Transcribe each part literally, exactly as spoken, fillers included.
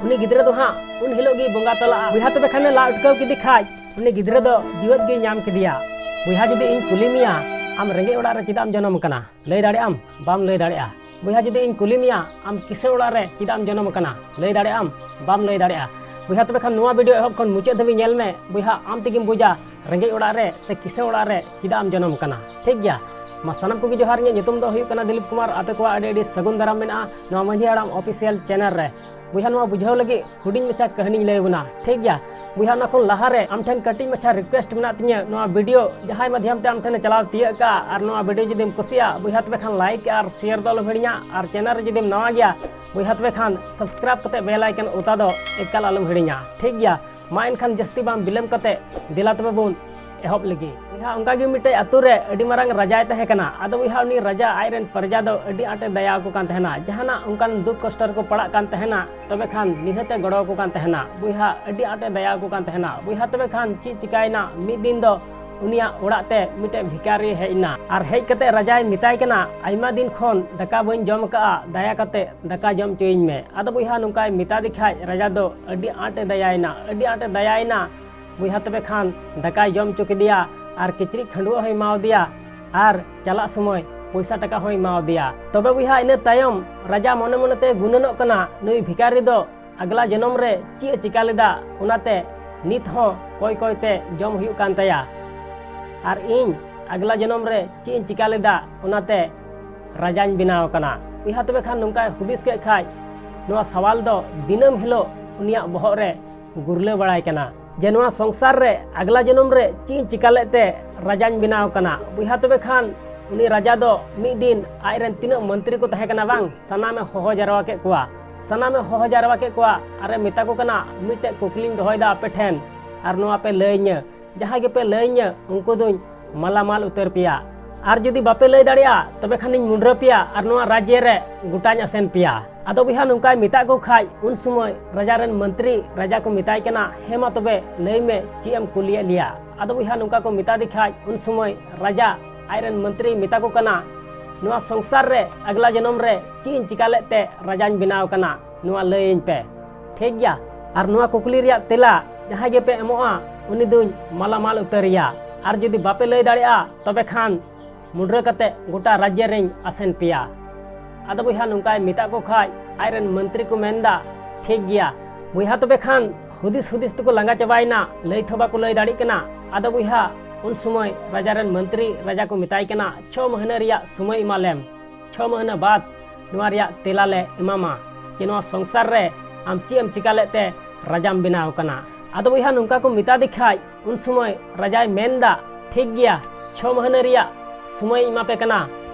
ᱩᱱᱤ ᱜᱤᱫᱽᱨᱟᱹ ᱫᱚ ᱦᱟᱸᱜ ᱩᱱ ᱦᱤᱞᱳᱜ ᱜᱮᱭ ᱵᱚᱸᱜᱟ ᱛᱟᱞᱟᱜᱼᱟ᱾ ᱵᱚᱭᱦᱟ, ᱛᱚᱵᱮ ᱠᱷᱟᱱᱮ ᱞᱟ ᱩᱴᱠᱟᱹᱣ ᱠᱮᱫᱮ ᱠᱷᱟᱡ, ᱩᱱᱤ ᱜᱤᱫᱽᱨᱟᱹ ᱫᱚ ᱡᱤᱣᱮᱫ ᱜᱮᱭ ᱧᱟᱢ ᱠᱮᱫᱮᱭᱟ᱾ ᱵᱚᱭᱦᱟ, ᱡᱩᱫᱤ ᱤᱧ ᱠᱩᱞᱤ ᱢᱮᱭᱟ, ᱟᱢ ᱨᱮᱸᱜᱮᱡ ᱚᱲᱟᱜ ᱨᱮ ᱪᱮᱫᱟᱜ ᱮᱢ ᱡᱚᱱᱚᱢ ᱟᱠᱟᱱᱟ? ᱞᱟᱹᱭ ᱫᱟᱲᱮᱭᱟᱜ ᱟᱢ? ᱵᱟᱢ ᱞᱟᱹᱭ ᱫᱟᱲᱮᱭᱟᱜᱼᱟ᱾ ᱵᱚᱭᱦᱟ, ᱡᱩᱫᱤ ᱤᱧ ᱠᱩᱞᱤ ᱢᱮᱭᱟ, ᱟᱢ ᱠᱤᱥᱟᱹᱬ ᱚᱲᱟᱜ ᱨᱮ ᱪᱮᱫᱟᱜ ᱮᱢ ᱡᱚᱱᱚᱢ ᱟᱠᱟᱱᱟ? ᱞᱟᱹᱭ ᱫᱟᱲᱮᱭᱟᱜ ᱟᱢ? ᱵᱟᱢ ᱞᱟᱹᱭ ᱫᱟᱲᱮᱭᱟᱜᱼᱟ᱾ ᱵᱚᱭᱦᱟ, ᱛᱚᱵᱮ ᱠᱷᱟᱱ ᱱᱚᱣᱟ ᱵᱷᱤᱰᱤᱭᱳ ᱮᱦᱚᱵ ᱠᱷᱚᱱ ᱢᱩᱪᱟᱹᱫ ᱫᱷᱟᱹᱵᱤᱡ ᱧᱮᱞ ᱢᱮ᱾ ᱵᱚᱭᱦᱟ, ᱟᱢ ᱛᱮᱜᱮᱢ ᱵᱩᱡᱟ ᱨᱮᱸᱜᱮᱡ ᱚᱲᱟᱜ ᱨᱮ ᱥᱮ ᱠᱤᱥᱟᱹᱬ ᱚᱲᱟᱜ ᱨᱮ ᱪᱮᱫᱟᱜ ᱮᱢ ᱡᱚᱱᱚᱢ ᱟᱠᱟᱱᱟ᱾ ᱴᱷᱤᱠ ᱜᱮᱭᱟ? ᱢᱟ ᱥᱟᱱᱟᱢ ᱠᱚᱜᱮ ᱡᱚᱦᱟᱨ, ᱤᱧᱟᱹᱜ ᱧᱩᱛᱩᱢ ᱫᱚ ᱦᱩᱭᱩᱜ ᱠᱟᱱᱟ ᱫᱤᱞᱤᱯ ᱠᱩᱢᱟᱨ᱾ ᱟᱯᱮ ᱠᱚᱣᱟᱜ ᱟᱹᱰᱤ ᱟᱹᱰᱤ ᱥᱟᱹᱜᱩᱱ ᱫᱟᱨᱟᱢ ᱢᱮᱱᱟᱜᱼᱟ ᱱᱚᱣᱟ ᱢᱟᱹᱡᱷᱤ ᱦᱟᱲᱟᱢ ᱚᱯᱷᱤᱥᱤᱭᱟᱞ ᱪᱮᱱᱮᱞ ᱨᱮ᱾ ᱵᱚᱭᱦᱟ, ᱱᱚᱣᱟ ᱵᱩᱡᱷᱟᱹᱣ ᱞᱟᱹᱜᱤᱫ ᱦᱩᱰᱤᱧ ᱢᱟᱪᱷᱟ ᱠᱟᱹᱦᱱᱤᱧ ᱞᱟᱹᱭ ᱟᱵᱚᱱᱟ, ᱴᱷᱤᱠ ᱜᱮᱭᱟ? ᱵᱚᱭᱦᱟ, ᱚᱱᱟ ᱠᱷᱚᱱ ᱞᱟᱦᱟᱨᱮ ᱟᱢ ᱴᱷᱮᱱ ᱠᱟᱹᱴᱤᱡ ᱢᱟᱪᱷᱟ ᱨᱤᱠᱩᱭᱮᱥᱴ ᱢᱮᱱᱟᱜ ᱛᱤᱧᱟᱹ, ᱱᱚᱣᱟ ᱵᱷᱤᱰᱤᱭᱳ ᱡᱟᱦᱟᱸᱭ ᱢᱟᱫᱷᱭᱟᱢ ᱛᱮ ᱟᱢ ᱴᱷᱮᱱᱮ ᱪᱟᱞᱟᱣ ᱛᱤᱭᱟᱹᱜ ᱠᱟᱜᱼᱟ ᱟᱨ ᱱᱚᱣᱟ ᱵᱷᱤᱰᱤᱭᱳ ᱡᱩᱫᱤᱢ ᱠᱩᱥᱤᱭᱟᱜᱼᱟ, ᱵᱚᱭᱦᱟ, ᱛᱚᱵᱮ ᱠᱷᱟᱱ ᱞᱟᱭᱤᱠ ᱟᱨ ᱥᱮᱭᱟᱨ ᱫᱚ ᱟᱞᱚᱢ ᱦᱤᱲᱤᱧᱟ᱾ ᱟᱨ ᱪᱮᱱᱮᱞ ᱨᱮ ᱡᱩᱫᱤᱢ ᱱᱟᱣᱟ ᱜᱮᱭᱟ, ᱵᱚᱭᱦᱟ, ᱛᱚᱵᱮ ᱠᱷᱟᱱ ᱥᱟᱵᱥᱠᱨᱟᱭᱤᱵ ᱠᱟᱛᱮ ᱵᱮᱞ ᱟᱭᱠᱚᱱ ᱚᱛᱟ ᱫᱚ ᱮᱠᱟᱞ ᱟᱞᱚᱢ ᱦᱤᱲᱤᱧᱟ, ᱴᱷᱤᱠ ᱜᱮᱭᱟ? ᱢᱟ ᱮᱱᱠᱷᱟᱱ ᱡᱟᱹᱥᱛᱤ ᱵᱟᱝ ᱵᱤᱞᱚᱢ ᱠᱟᱛᱮ ᱫᱮᱞᱟ ᱛᱚᱵᱮ ᱵᱚᱱ ᱮᱦᱚᱵ ᱞᱮᱜᱮ᱾ ᱵᱚᱭᱦᱟ, ᱚᱱᱠᱟ ᱜᱮ ᱢᱤᱫᱴᱮᱡ ᱟᱛᱳ ᱨᱮ ᱟᱹᱰᱤ ᱢᱟᱨᱟᱝ ᱨᱟᱡᱟᱭ ᱛᱟᱦᱮᱸ ᱠᱟᱱᱟ᱾ ᱟᱫᱚ ᱵᱚᱭᱦᱟ, ᱩᱱᱤ ᱨᱟᱡᱟ ᱟᱡ ᱨᱮᱱ ᱯᱨᱚᱡᱟ ᱫᱚ ᱟᱹᱰᱤ ᱟᱸᱴᱮ ᱫᱟᱭᱟ ᱟᱠᱚ ᱠᱟᱱ ᱛᱟᱦᱮᱱᱟ᱾ ᱡᱟᱦᱟᱱᱟᱜ ᱚᱱᱠᱟᱱ ᱫᱩᱠ ᱠᱚᱥᱴᱚ ᱨᱮᱠᱚ ᱯᱟᱲᱟᱜ ᱠᱟᱱ ᱛᱟᱦᱮᱱᱟ, ᱛᱚᱵᱮ ᱠᱷᱟᱱ ᱱᱤᱦᱟᱹᱛᱮ ᱜᱚᱲᱚ ᱟᱠᱚ ᱠᱟᱱ ᱛᱟᱦᱮᱱᱟ᱾ ᱵᱚᱭᱦᱟ, ᱟᱹᱰᱤ ᱟᱸᱴᱮ ᱫᱟᱭᱟ ᱟᱠᱚ ᱠᱟᱱ ᱛᱟᱦᱮᱱᱟ᱾ ᱵᱚᱭᱦᱟ, ᱛᱚᱵᱮ ᱠᱷᱟᱱ ᱪᱮᱫ ᱪᱤᱠᱟᱭᱮᱱᱟ, ᱢᱤᱫ ᱫᱤᱱ ᱫᱚ ᱩᱱᱤᱭᱟᱜ ᱚᱲᱟᱜ ᱛᱮ ᱢᱤᱫᱴᱮᱡ ᱵᱷᱤᱠᱟᱨᱤ ᱦᱮᱡ ᱮᱱᱟ ᱟᱨ ᱦᱮᱡ ᱠᱟᱛᱮ ᱨᱟᱡᱟᱭ ᱢᱮᱛᱟᱭ ᱠᱟᱱᱟ, "ᱟᱭᱢᱟ ᱫᱤᱱ ᱠᱷᱚᱱ ᱫᱟᱠᱟ ᱵᱟᱹᱧ ᱡᱚᱢ ᱟᱠᱟᱫᱼᱟ, ᱫᱟᱭᱟ ᱠᱟᱛᱮ ᱫᱟᱠᱟ ᱡᱚᱢ ᱦᱚᱪᱚᱭᱤᱧ ᱢᱮ᱾" ᱟᱫᱚ ᱵᱚᱭᱦᱟ, ᱱᱚᱝᱠᱟᱭ ᱢᱮᱛᱟ ᱫᱮ ᱠᱷᱟᱡ, ᱨᱟᱡᱟ ᱫᱚ ᱟᱹᱰᱤ ᱟᱸᱴᱮ ᱫᱟᱭᱟᱭᱮᱱᱟ, ᱟᱹᱰᱤ ᱟᱸᱴᱮ ᱫᱟᱭᱟᱭᱮᱱᱟ᱾ ᱵᱚᱭᱦᱟ, ᱛᱚᱵᱮ ᱠᱷᱟᱱ ᱫᱟᱠᱟᱭ ᱡᱚᱢ ᱦᱚᱪᱚ ᱠᱮᱫᱮᱭᱟ ᱟᱨ ᱠᱤᱪᱨᱤᱡ ᱠᱷᱟᱹᱰᱩᱣᱟᱹᱜ ᱦᱚᱸᱭ ᱮᱢᱟᱣᱟᱫᱮᱭᱟ ᱟᱨ ᱪᱟᱞᱟᱜ ᱥᱚᱢᱚᱭ ᱯᱚᱭᱥᱟ ᱴᱟᱠᱟ ᱦᱚᱸᱭ ᱮᱢᱟᱣᱟᱫᱮᱭᱟ᱾ ᱛᱚᱵᱮ ᱵᱚᱭᱦᱟ, ᱤᱱᱟᱹ ᱛᱟᱭᱚᱢ ᱨᱟᱡᱟ ᱢᱚᱱᱮ ᱢᱚᱱᱮᱛᱮ ᱜᱩᱱᱟᱹᱱᱚᱜ ᱠᱟᱱᱟ, ᱱᱩᱭ ᱵᱷᱤᱠᱟᱨᱤ ᱫᱚ ᱟᱜᱽᱞᱟ ᱡᱚᱱᱚᱢ ᱨᱮ ᱪᱮᱫ ᱮ ᱪᱤᱠᱟ ᱞᱮᱫᱟ, ᱚᱱᱟᱛᱮ ᱱᱤᱛ ᱦᱚᱸ ᱠᱚᱭ ᱠᱚᱭ ᱛᱮ ᱡᱚᱢ ᱦᱩᱭᱩᱜ ᱠᱟᱱ ᱛᱟᱭᱟ᱾ ᱟᱨ ᱤᱧ ᱟᱜᱽᱞᱟ ᱡᱚᱱᱚᱢ ᱨᱮ ᱪᱮᱫ ᱤᱧ ᱪᱤᱠᱟ ᱞᱮᱫᱟ, ᱚᱱᱟᱛᱮ ᱨᱟᱡᱟᱧ ᱵᱮᱱᱟᱣ ᱟᱠᱟᱱᱟ᱾ ᱵᱚᱭᱦᱟ, ᱛᱚᱵᱮ ᱠᱷᱟᱱ ᱱᱚᱝᱠᱟᱭ ᱦᱩᱫᱤᱥ ᱠᱮᱫ ᱠᱷᱟᱡ, ᱱᱚᱣᱟ ᱥᱟᱣᱟᱞ ᱫᱚ ᱫᱤᱱᱟᱹᱢ ᱦᱤᱞᱳᱜ ᱩᱱᱤᱭᱟᱜ ᱵᱚᱦᱚᱜ ᱨᱮ ᱜᱩᱨᱞᱟᱹ ᱵᱟᱲᱟᱭ ᱠᱟᱱᱟ ᱡᱮ ᱱᱚᱣᱟ ᱥᱚᱝᱥᱟᱨ ᱨᱮ ᱟᱜᱽᱞᱟ ᱡᱚᱱᱚᱢ ᱨᱮ ᱪᱮᱫ ᱤᱧ ᱪᱤᱠᱟ ᱞᱮᱫ ᱛᱮ ᱨᱟᱡᱟᱧ ᱵᱮᱱᱟᱣ ᱠᱟᱱᱟ᱾ ᱵᱚᱭᱦᱟ, ᱛᱚᱵᱮ ᱠᱷᱟᱱ ᱩᱱᱤ ᱨᱟᱡᱟ ᱫᱚ ᱢᱤᱫ ᱫᱤᱱ ᱟᱡ ᱨᱮᱱ ᱛᱤᱱᱟᱹᱜ ᱢᱚᱱᱛᱨᱤ ᱠᱚ ᱛᱟᱦᱮᱸ ᱠᱟᱱᱟ ᱵᱟᱝ, ᱥᱟᱱᱟᱢᱮ ᱦᱚᱦᱚ ᱡᱟᱨᱣᱟ ᱠᱮᱫ ᱠᱚᱣᱟ᱾ ᱥᱟᱱᱟᱢᱮ ᱦᱚᱦᱚ ᱡᱟᱨᱣᱟ ᱠᱮᱫ ᱠᱚᱣᱟ ᱟᱨᱮ ᱢᱮᱛᱟ ᱠᱚ ᱠᱟᱱᱟ, "ᱢᱤᱫᱴᱮᱡ ᱠᱩᱠᱞᱤᱧ ᱫᱚᱦᱚᱭᱮᱫᱟ ᱟᱯᱮ ᱴᱷᱮᱱ, ᱟᱨ ᱱᱚᱣᱟ ᱯᱮ ᱞᱟᱹᱭᱟᱹᱧᱟᱹ, ᱡᱟᱦᱟᱸᱭ ᱜᱮᱯᱮ ᱞᱟᱹᱭᱟᱹᱧᱟᱹ ᱩᱱᱠᱩ ᱫᱚᱧ ᱢᱟᱞᱟᱢᱟᱞ ᱩᱛᱟᱹᱨ ᱯᱮᱭᱟ, ᱟᱨ ᱡᱩᱫᱤ ᱵᱟᱯᱮ ᱞᱟᱹᱭ ᱫᱟᱲᱮᱭᱟᱜᱼᱟ, ᱛᱚᱵᱮ ᱠᱷᱟᱱᱤᱧ ᱢᱩᱰᱨᱟᱹ ᱯᱮᱭᱟ ᱟᱨ ᱱᱚᱣᱟ ᱨᱟᱡᱽᱭᱟᱹ ᱨᱮ ᱜᱚᱴᱟᱧ ᱟᱥᱮᱱ ᱯᱮᱭᱟ᱾" ᱟᱫᱚ ᱵᱚᱭᱦᱟ, ᱱᱚᱝᱠᱟᱭ ᱢᱮᱛᱟᱜ ᱠᱚ ᱠᱷᱟᱡ, ᱩᱱ ᱥᱚᱢᱚᱭ ᱨᱟᱡᱟ ᱨᱮᱱ ᱢᱚᱱᱛᱨᱤ ᱨᱟᱡᱟ ᱠᱚ ᱢᱮᱛᱟᱭ ᱠᱟᱱᱟ, "ᱦᱮᱸ ᱢᱟ ᱛᱚᱵᱮ ᱞᱟᱹᱭ ᱢᱮ, ᱪᱮᱫ ᱮᱢ ᱠᱩᱞᱤᱭᱮᱫ ᱞᱮᱭᱟ?" ᱟᱫᱚ ᱵᱚᱭᱦᱟ, ᱱᱚᱝᱠᱟ ᱠᱚ ᱢᱮᱛᱟ ᱫᱮ ᱠᱷᱟᱡ, ᱩᱱ ᱥᱚᱢᱚᱭ ᱨᱟᱡᱟ ᱟᱡ ᱨᱮᱱ ᱢᱚᱱᱛᱨᱤᱭ ᱢᱮᱛᱟ ᱠᱚ ᱠᱟᱱᱟ, "ᱱᱚᱣᱟ ᱥᱚᱝᱥᱟᱨ ᱨᱮ ᱟᱜᱽᱞᱟ ᱡᱚᱱᱚᱢ ᱨᱮ ᱪᱮᱫ ᱤᱧ ᱪᱤᱠᱟ ᱞᱮᱫ ᱛᱮ ᱨᱟᱡᱟᱧ ᱵᱮᱱᱟᱣ ᱠᱟᱱᱟ, ᱱᱚᱣᱟ ᱞᱟᱹᱭᱟᱹᱧ ᱯᱮ?" ᱴᱷᱤᱠ ᱜᱮᱭᱟ, ᱟᱨ ᱱᱚᱣᱟ ᱠᱩᱠᱞᱤ ᱨᱮᱭᱟᱜ ᱛᱮᱞᱟ ᱡᱟᱦᱟᱸᱭ ᱜᱮᱯᱮ ᱮᱢᱚᱜᱼᱟ, ᱩᱱᱤ ᱫᱩᱧ ᱢᱟᱞᱟᱢᱟᱞ ᱩᱛᱟᱹᱨᱮᱭᱟ᱾ ᱟᱨ ᱡᱩᱫᱤ ᱵᱟᱯᱮ ᱞᱟᱹᱭ ᱫᱟᱲᱮᱭᱟᱜᱼᱟ, ᱛᱚᱵᱮ ᱠᱷᱟᱱ ᱢᱩᱰᱨᱟᱹ ᱠᱟᱛᱮ ᱜᱚᱴᱟ ᱨᱟᱡᱽᱡᱚ ᱨᱮᱧ ᱟᱥᱮᱱ ᱯᱮᱭᱟ᱾ ᱟᱫᱚ ᱵᱚᱭᱦᱟ ᱱᱚᱝᱠᱟᱭ ᱢᱮᱛᱟᱜ ᱠᱚ ᱠᱷᱟᱡ, ᱟᱡᱨᱮᱱ ᱢᱚᱱᱛᱨᱤ ᱠᱚ ᱢᱮᱱᱫᱟ, ᱴᱷᱤᱠ ᱜᱮᱭᱟ᱾ ᱵᱚᱭᱦᱟ ᱛᱚᱵᱮ ᱠᱷᱟᱱ ᱦᱩᱫᱤᱥ ᱦᱩᱫᱤᱥ ᱛᱮᱠᱚ ᱞᱟᱸᱜᱟ ᱪᱟᱵᱟᱭᱮᱱᱟ, ᱞᱟᱹᱭ ᱛᱷᱚ ᱵᱟᱠᱚ ᱞᱟᱹᱭ ᱫᱟᱲᱮᱭᱟᱜ ᱠᱟᱱᱟ᱾ ᱟᱫᱚ ᱵᱚᱭᱦᱟ ᱩᱱ ᱥᱚᱢᱚᱭ ᱨᱟᱡᱟ ᱨᱮᱱ ᱢᱚᱱᱛᱨᱤ ᱨᱟᱡᱟ ᱠᱚ ᱢᱮᱛᱟᱭ ᱠᱟᱱᱟ, ᱪᱷᱚ ᱢᱟᱹᱦᱱᱟᱹ ᱨᱮᱭᱟᱜ ᱥᱚᱢᱚᱭ ᱮᱢᱟ ᱞᱮᱢ, ᱪᱷᱚ ᱢᱟᱹᱦᱱᱟᱹ ᱵᱟᱫ ᱱᱚᱣᱟ ᱨᱮᱭᱟᱜ ᱛᱮᱞᱟ ᱞᱮ ᱮᱢᱟᱢᱟ ᱡᱮ ᱱᱚᱣᱟ ᱥᱚᱝᱥᱟᱨ ᱨᱮ ᱟᱢ ᱪᱮᱫ ᱮᱢ ᱪᱤᱠᱟ ᱞᱮᱫ ᱛᱮ ᱨᱟᱡᱟᱢ ᱵᱮᱱᱟᱣ ᱠᱟᱱᱟ᱾ ᱟᱫᱚ ᱵᱚᱭᱦᱟ ᱱᱚᱝᱠᱟ ᱠᱚ ᱢᱮᱛᱟ ᱫᱮ ᱠᱷᱟᱡ, ᱩᱱ ᱥᱚᱢᱚᱭ ᱨᱟᱡᱟᱭ ᱢᱮᱱᱫᱟ, ᱴᱷᱤᱠ ᱜᱮᱭᱟ, ᱪᱷᱚ ᱢᱟᱹᱦᱱᱟᱹ ᱨᱮᱭᱟᱜ ᱥᱚᱢᱚᱭ ᱤᱧ ᱮᱢᱟ ᱯᱮ ᱠᱟᱱᱟ,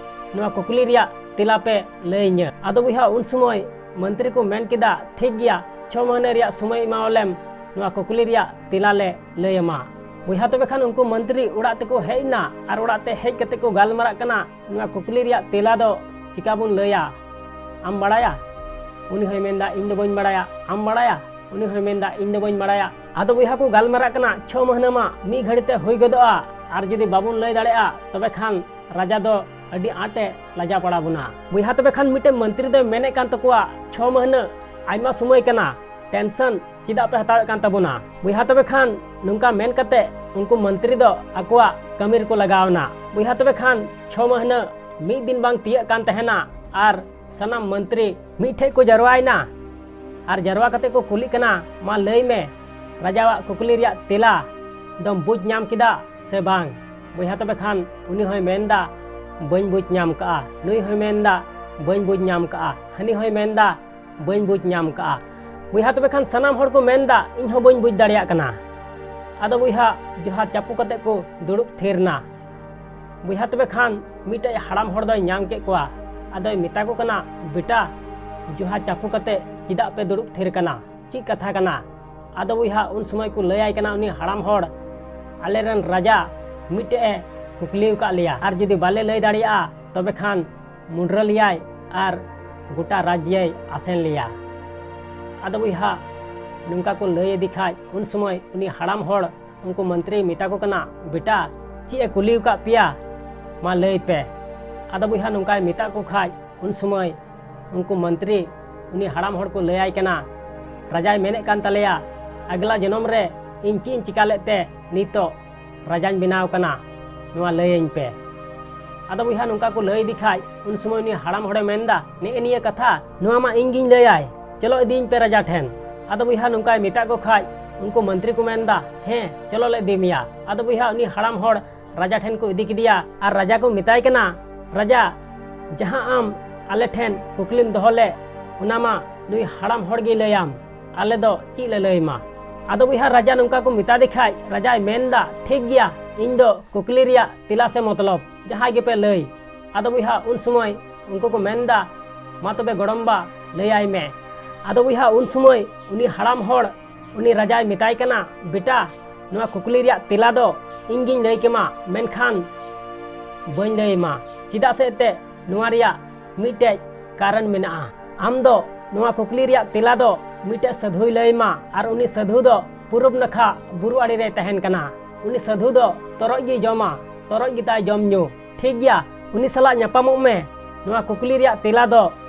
ᱱᱚᱣᱟ ᱠᱩᱠᱞᱤ ᱨᱮᱭᱟᱜ ᱛᱮᱞᱟ ᱯᱮ ᱞᱟᱹᱭᱟᱹᱧᱟᱹ᱾ ᱟᱫᱚ ᱵᱚᱭᱦᱟ ᱩᱱ ᱥᱚᱢᱚᱭ ᱢᱚᱱᱛᱨᱤ ᱠᱚ ᱢᱮᱱ ᱠᱮᱫᱟ, ᱴᱷᱤᱠ ᱜᱮᱭᱟ, ᱪᱷᱚ ᱢᱟᱹᱦᱱᱟᱹ ᱨᱮᱭᱟᱜ ᱥᱚᱢᱚᱭ ᱮᱢᱟᱣᱟᱞᱮᱢ, ᱱᱚᱣᱟ ᱠᱩᱠᱞᱤ ᱨᱮᱭᱟᱜ ᱛᱮᱞᱟ ᱞᱮ ᱞᱟᱹᱭ ᱟᱢᱟ᱾ ᱵᱚᱭᱦᱟ ᱛᱚᱵᱮ ᱠᱷᱟᱱ ᱩᱱᱠᱩ ᱢᱚᱱᱛᱨᱤ ᱚᱲᱟᱜ ᱛᱮᱠᱚ ᱦᱮᱡ ᱮᱱᱟ ᱟᱨ ᱚᱲᱟᱜ ᱛᱮ ᱦᱮᱡ ᱠᱟᱛᱮ ᱠᱚ ᱜᱟᱞᱢᱟᱨᱟᱜ ᱠᱟᱱᱟ, ᱱᱚᱣᱟ ᱠᱩᱠᱞᱤ ᱨᱮᱭᱟᱜ ᱛᱮᱞᱟ ᱫᱚ ᱪᱤᱠᱟ ᱵᱚᱱ ᱞᱟᱹᱭᱟ? ᱟᱢ ᱵᱟᱲᱟᱭᱟ? ᱩᱱᱤ ᱦᱚᱸᱭ ᱢᱮᱱᱫᱟ, ᱤᱧ ᱫᱚ ᱵᱟᱹᱧ ᱵᱟᱲᱟᱭᱟ᱾ ᱟᱢ ᱵᱟᱲᱟᱭᱟ? ᱩᱱᱤ ᱦᱚᱸᱭ ᱢᱮᱱᱫᱟ, ᱤᱧ ᱫᱚ ᱵᱟᱹᱧ ᱵᱟᱲᱟᱭᱟ᱾ ᱟᱫᱚ ᱵᱚᱭᱦᱟ ᱠᱚ ᱜᱟᱞᱢᱟᱨᱟᱜ ᱠᱟᱱᱟ, ᱪᱷᱚ ᱢᱟᱹᱦᱱᱟᱹ ᱢᱟ ᱢᱤᱫ ᱜᱷᱟᱹᱲᱤ ᱛᱮ ᱦᱩᱭ ᱜᱚᱫᱚᱜᱼᱟ, ᱟᱨ ᱡᱩᱫᱤ ᱵᱟᱵᱚᱱ ᱞᱟᱹᱭ ᱫᱟᱲᱮᱭᱟᱜᱼᱟ, ᱛᱚᱵᱮ ᱠᱷᱟᱱ ᱨᱟᱡᱟ ᱫᱚ ᱟᱹᱰᱤ ᱟᱸᱴᱮ ᱞᱟᱡᱟ ᱯᱟᱲᱟ ᱵᱚᱱᱟ᱾ ᱵᱚᱭᱦᱟ ᱛᱚᱵᱮ ᱠᱷᱟᱱ ᱢᱤᱫᱴᱮᱱ ᱢᱚᱱᱛᱨᱤ ᱫᱚᱭ ᱢᱮᱱᱮᱫ ᱠᱟᱱ ᱛᱟᱠᱚᱣᱟ, ᱪᱷᱚ ᱢᱟᱹᱦᱱᱟᱹ ᱟᱭᱢᱟ ᱥᱚᱢᱚᱭ ᱠᱟᱱᱟ, ᱴᱮᱱᱥᱚᱱ ᱪᱮᱫᱟᱜ ᱯᱮ ᱦᱟᱛᱟᱣᱮᱫ ᱠᱟᱱ ᱛᱟᱵᱚᱱᱟ? ᱵᱚᱭᱦᱟ ᱛᱚᱵᱮ ᱠᱷᱟᱱ ᱱᱚᱝᱠᱟ ᱢᱮᱱ ᱠᱟᱛᱮ ᱩᱱᱠᱩ ᱢᱚᱱᱛᱨᱤ ᱫᱚ ᱟᱠᱚᱣᱟᱜ ᱠᱟᱹᱢᱤ ᱨᱮᱠᱚ ᱞᱟᱜᱟᱣ ᱮᱱᱟ᱾ ᱵᱚᱭᱦᱟ ᱛᱚᱵᱮ ᱠᱷᱟᱱ ᱪᱷᱚ ᱢᱟᱹᱦᱱᱟᱹ ᱢᱤᱫ ᱫᱤᱱ ᱵᱟᱝ ᱛᱤᱭᱟᱹᱜ ᱠᱟᱱ ᱛᱟᱦᱮᱱᱟ ᱟᱨ ᱥᱟᱱᱟᱢ ᱢᱚᱱᱛᱨᱤ ᱢᱤᱫ ᱴᱷᱮᱡ ᱠᱚ ᱡᱟᱨᱣᱟᱭᱮᱱᱟ ᱟᱨ ᱡᱟᱨᱣᱟ ᱠᱟᱛᱮ ᱠᱚ ᱠᱩᱞᱤᱜ ᱠᱟᱱᱟ, ᱢᱟ ᱞᱟᱹᱭ ᱢᱮ, ᱨᱟᱡᱟᱣᱟᱜ ᱠᱩᱠᱞᱤ ᱨᱮᱭᱟᱜ ᱛᱮᱞᱟ ᱫᱚᱢ ᱵᱩᱡᱽ ᱧᱟᱢ ᱠᱮᱫᱟ ᱥᱮ ᱵᱟᱝ? ᱵᱚᱭᱦᱟ ᱛᱚᱵᱮ ᱠᱷᱟᱱ ᱩᱱᱤ ᱦᱚᱸᱭ ᱢᱮᱱᱫᱟ, ᱵᱟᱹᱧ ᱵᱩᱡᱽ ᱧᱟᱢ ᱠᱟᱜᱼᱟ᱾ ᱱᱩᱭ ᱦᱚᱸᱭ ᱢᱮᱱᱫᱟ, ᱵᱟᱹᱧ ᱵᱩᱡᱽ ᱧᱟᱢ ᱠᱟᱜᱼᱟ᱾ ᱦᱟᱹᱱᱤ ᱦᱚᱸᱭ ᱢᱮᱱᱫᱟ, ᱵᱟᱹᱧ ᱵᱩᱡᱽ ᱧᱟᱢ ᱠᱟᱜᱼᱟ᱾ ᱵᱚᱭᱦᱟ ᱛᱚᱵᱮ ᱠᱷᱟᱱ ᱥᱟᱱᱟᱢ ᱦᱚᱲ ᱠᱚ ᱢᱮᱱᱫᱟ, ᱤᱧ ᱦᱚᱸ ᱵᱟᱹᱧ ᱵᱩᱡᱽ ᱫᱟᱲᱮᱭᱟᱜ ᱠᱟᱱᱟ᱾ ᱟᱫᱚ ᱵᱚᱭᱦᱟ ᱡᱚᱦᱟ ᱪᱟᱯᱚ ᱠᱟᱛᱮ ᱠᱚ ᱫᱩᱲᱩᱵ ᱛᱷᱤᱨ ᱱᱟ᱾ ᱵᱚᱭᱦᱟ ᱛᱚᱵᱮ ᱠᱷᱟᱱ ᱢᱤᱫᱴᱮᱡ ᱦᱟᱲᱟᱢ ᱦᱚᱲ ᱫᱚᱭ ᱧᱟᱢ ᱠᱮᱫ ᱠᱚᱣᱟ᱾ ᱟᱫᱚᱭ ᱢᱮᱛᱟ ᱠᱚ ᱠᱟᱱᱟ, ᱵᱮᱴᱟ, ᱡᱚᱦᱟ ᱪᱟᱯᱚ ᱠᱟᱛᱮ ᱪᱮᱫᱟᱜ ᱯᱮ ᱫᱩᱲᱩᱵ ᱛᱷᱤᱨ ᱠᱟᱱᱟ? ᱪᱮᱫ ᱠᱟᱛᱷᱟ ᱠᱟᱱᱟ? ᱟᱫᱚ ᱵᱚᱭᱦᱟ ᱩᱱ ᱥᱚᱢᱚᱭ ᱠᱚ ᱞᱟᱹᱭᱟᱭ ᱠᱟᱱᱟ ᱩᱱᱤ ᱦᱟᱲᱟᱢ ᱦᱚᱲ, ᱟᱞᱮᱨᱮᱱ ᱨᱟᱡᱟ ᱢᱤᱫᱴᱮᱡ ᱮ ᱠᱩᱠᱞᱤ ᱟᱠᱟᱫ ᱞᱮᱭᱟ, ᱟᱨ ᱡᱩᱫᱤ ᱵᱟᱞᱮ ᱞᱟᱹᱭ ᱫᱟᱲᱮᱭᱟᱜᱼᱟ, ᱛᱚᱵᱮ ᱠᱷᱟᱱ ᱢᱩᱰᱨᱟᱹ ᱞᱮᱭᱟᱭ ᱟᱨ ᱜᱚᱴᱟ ᱨᱟᱡᱽᱭᱟᱭ ᱟᱥᱮᱱ ᱞᱮᱭᱟ᱾ ᱟᱫᱚ ᱵᱚᱭᱦᱟ ᱱᱚᱝᱠᱟ ᱠᱚ ᱞᱟᱹᱭ ᱟᱫᱮ ᱠᱷᱟᱡ, ᱩᱱ ᱥᱚᱢᱚᱭ ᱩᱱᱤ ᱦᱟᱲᱟᱢ ᱦᱚᱲ ᱩᱱᱠᱩ ᱢᱚᱱᱛᱨᱤᱭ ᱢᱮᱛᱟ ᱠᱚ ᱠᱟᱱᱟ, ᱵᱮᱴᱟ, ᱪᱮᱫ ᱮ ᱠᱩᱞᱤ ᱟᱠᱟᱫ ᱯᱮᱭᱟ? ᱢᱟ ᱞᱟᱹᱭ ᱯᱮ᱾ ᱟᱫᱚ ᱵᱚᱭᱦᱟ ᱱᱚᱝᱠᱟᱭ ᱢᱮᱛᱟ ᱠᱚ ᱠᱷᱟᱡ, ᱩᱱ ᱥᱚᱢᱚᱭ ᱩᱱᱠᱩ ᱢᱚᱱᱛᱨᱤ ᱩᱱᱤ ᱦᱟᱲᱟᱢ ᱦᱚᱲ ᱠᱚ ᱞᱟᱹᱭᱟᱭ ᱠᱟᱱᱟ, ᱨᱟᱡᱟᱭ ᱢᱮᱱᱮᱫ ᱠᱟᱱ ᱛᱟᱞᱮᱭᱟ, ᱟᱜᱽᱞᱟ ᱡᱚᱱᱚᱢ ᱨᱮ ᱤᱧ ᱪᱮᱫ ᱤᱧ ᱪᱤᱠᱟ ᱞᱮᱫ ᱛᱮ ᱱᱤᱛᱚᱜ ᱨᱟᱡᱟᱧ ᱵᱮᱱᱟᱣ ᱠᱟᱱᱟ, ᱱᱚᱣᱟ ᱞᱟᱹᱭᱟᱹᱧ ᱯᱮ᱾ ᱟᱫᱚ ᱵᱚᱭᱦᱟ, ᱱᱚᱝᱠᱟ ᱠᱚ ᱞᱟᱹᱭ ᱤᱫᱤ ᱠᱷᱟᱡ, ᱩᱱ ᱥᱚᱢᱚᱭ ᱩᱱᱤ ᱦᱟᱲᱟᱢ ᱦᱚᱲᱮ ᱢᱮᱱᱫᱟ, "ᱱᱮᱜᱼᱮ ᱱᱤᱭᱟᱹ ᱠᱟᱛᱷᱟ, ᱱᱚᱣᱟ ᱢᱟ ᱤᱧ ᱜᱤᱧ ᱞᱟᱹᱭᱟᱭ, ᱪᱚᱞᱚ ᱤᱫᱤᱭᱤᱧ ᱯᱮ ᱨᱟᱡᱟ ᱴᱷᱮᱱ᱾" ᱟᱫᱚ ᱵᱚᱭᱦᱟ, ᱱᱚᱝᱠᱟᱭ ᱢᱮᱛᱟ ᱠᱚ ᱠᱷᱟᱡ, ᱩᱱᱠᱩ ᱢᱚᱱᱛᱨᱤ ᱠᱚ ᱢᱮᱱᱫᱟ, "ᱦᱮᱸ, ᱪᱚᱞᱚ ᱞᱮ ᱤᱫᱤ ᱢᱮᱭᱟ᱾" ᱟᱫᱚ ᱵᱚᱭᱦᱟ, ᱩᱱᱤ ᱦᱟᱲᱟᱢ ᱦᱚᱲ ᱨᱟᱡᱟ ᱴᱷᱮᱱ ᱠᱚ ᱤᱫᱤ ᱠᱮᱫᱮᱭᱟ ᱟᱨ ᱨᱟᱡᱟ ᱠᱚ ᱢᱮᱛᱟᱭ ᱠᱟᱱᱟ, "ᱨᱟᱡᱟ, ᱡᱟᱦᱟᱸ ᱟᱢ ᱟᱞᱮ ᱴᱷᱮᱱ ᱠᱩᱠᱞᱤᱢ ᱫᱚᱦᱚ ᱞᱮᱫ, ᱚᱱᱟ ᱢᱟ ᱱᱩᱭ ᱦᱟᱲᱟᱢ ᱦᱚᱲ ᱜᱮᱭ ᱞᱟᱹᱭᱟᱢ, ᱟᱞᱮ ᱫᱚ ᱪᱮᱫ ᱞᱮ ᱞᱟᱹᱭ ᱢᱟ?" ᱟᱫᱚ ᱵᱚᱭᱦᱟ, ᱨᱟᱡᱟ ᱱᱚᱝᱠᱟ ᱠᱚ ᱢᱮᱛᱟ ᱫᱮ ᱠᱷᱟᱡ, ᱨᱟᱡᱟᱭ ᱢᱮᱱᱫᱟ, "ᱴᱷᱤᱠ ᱜᱮᱭᱟ, ᱤᱧ ᱫᱚ ᱠᱩᱠᱞᱤ ᱨᱮᱭᱟᱜ ᱛᱮᱞᱟ ᱥᱮ ᱢᱚᱛᱞᱚᱵ ᱡᱟᱦᱟᱸᱭ ᱜᱮᱯᱮ ᱞᱟᱹᱭ᱾" ᱟᱫᱚ ᱵᱚᱭᱦᱟ, ᱩᱱ ᱥᱚᱢᱚᱭ ᱩᱱᱠᱩ ᱠᱚ ᱢᱮᱱᱫᱟ, "ᱢᱟ ᱛᱚᱵᱮ ᱜᱚᱲᱚᱢᱵᱟ, ᱞᱟᱹᱭᱟᱭ ᱢᱮ᱾" ᱟᱫᱚ ᱵᱚᱭᱦᱟ, ᱩᱱ ᱥᱚᱢᱚᱭ ᱩᱱᱤ ᱦᱟᱲᱟᱢ ᱦᱚᱲ ᱩᱱᱤ ᱨᱟᱡᱟᱭ ᱢᱮᱛᱟᱭ ᱠᱟᱱᱟ, "ᱵᱮᱴᱟ, ᱱᱚᱣᱟ ᱠᱩᱠᱞᱤ ᱨᱮᱭᱟᱜ ᱛᱮᱞᱟ ᱫᱚ ᱤᱧ ᱜᱤᱧ ᱞᱟᱹᱭ ᱠᱮᱢᱟ, ᱢᱮᱱᱠᱷᱟᱱ ᱵᱟᱹᱧ ᱞᱟᱹᱭ ᱟᱢᱟ, ᱪᱮᱫᱟᱜ ᱥᱮ ᱮᱱᱛᱮᱫ ᱱᱚᱣᱟ ᱨᱮᱭᱟᱜ ᱢᱤᱫᱴᱮᱡ ᱠᱟᱨᱚᱱ ᱢᱮᱱᱟᱜᱼᱟ᱾ ᱟᱢ ᱫᱚ ᱱᱚᱣᱟ ᱠᱩᱠᱞᱤ ᱨᱮᱭᱟᱜ ᱛᱮᱞᱟ ᱫᱚ ᱢᱤᱫᱴᱮᱡ ᱥᱟᱹᱫᱷᱩᱭ ᱞᱟᱹᱭ ᱟᱢᱟ, ᱟᱨ ᱩᱱᱤ ᱥᱟᱹᱫᱷᱩ ᱫᱚ ᱯᱩᱨᱩᱵ ᱱᱟᱠᱷᱟ ᱵᱩᱨᱩ ᱟᱲᱮ ᱨᱮᱭ ᱛᱟᱦᱮᱱ ᱠᱟᱱᱟ᱾ ᱩᱱᱤ ᱥᱟᱹᱫᱷᱩ ᱫᱚ ᱛᱚᱨᱚᱡ ᱜᱮᱭ ᱡᱚᱢᱟ, ᱛᱚᱨᱚᱡ ᱜᱮᱛᱟᱭ ᱡᱚᱢ ᱧᱩ᱾ ᱴᱷᱤᱠ ᱜᱮᱭᱟ, ᱩᱱᱤ ᱥᱟᱞᱟᱜ ᱧᱟᱯᱟᱢᱚᱜ ᱢᱮ, ᱱᱚᱣᱟ ᱠᱩᱠᱞᱤ ᱨᱮᱭᱟᱜ ᱛᱮᱞᱟ ᱫᱚ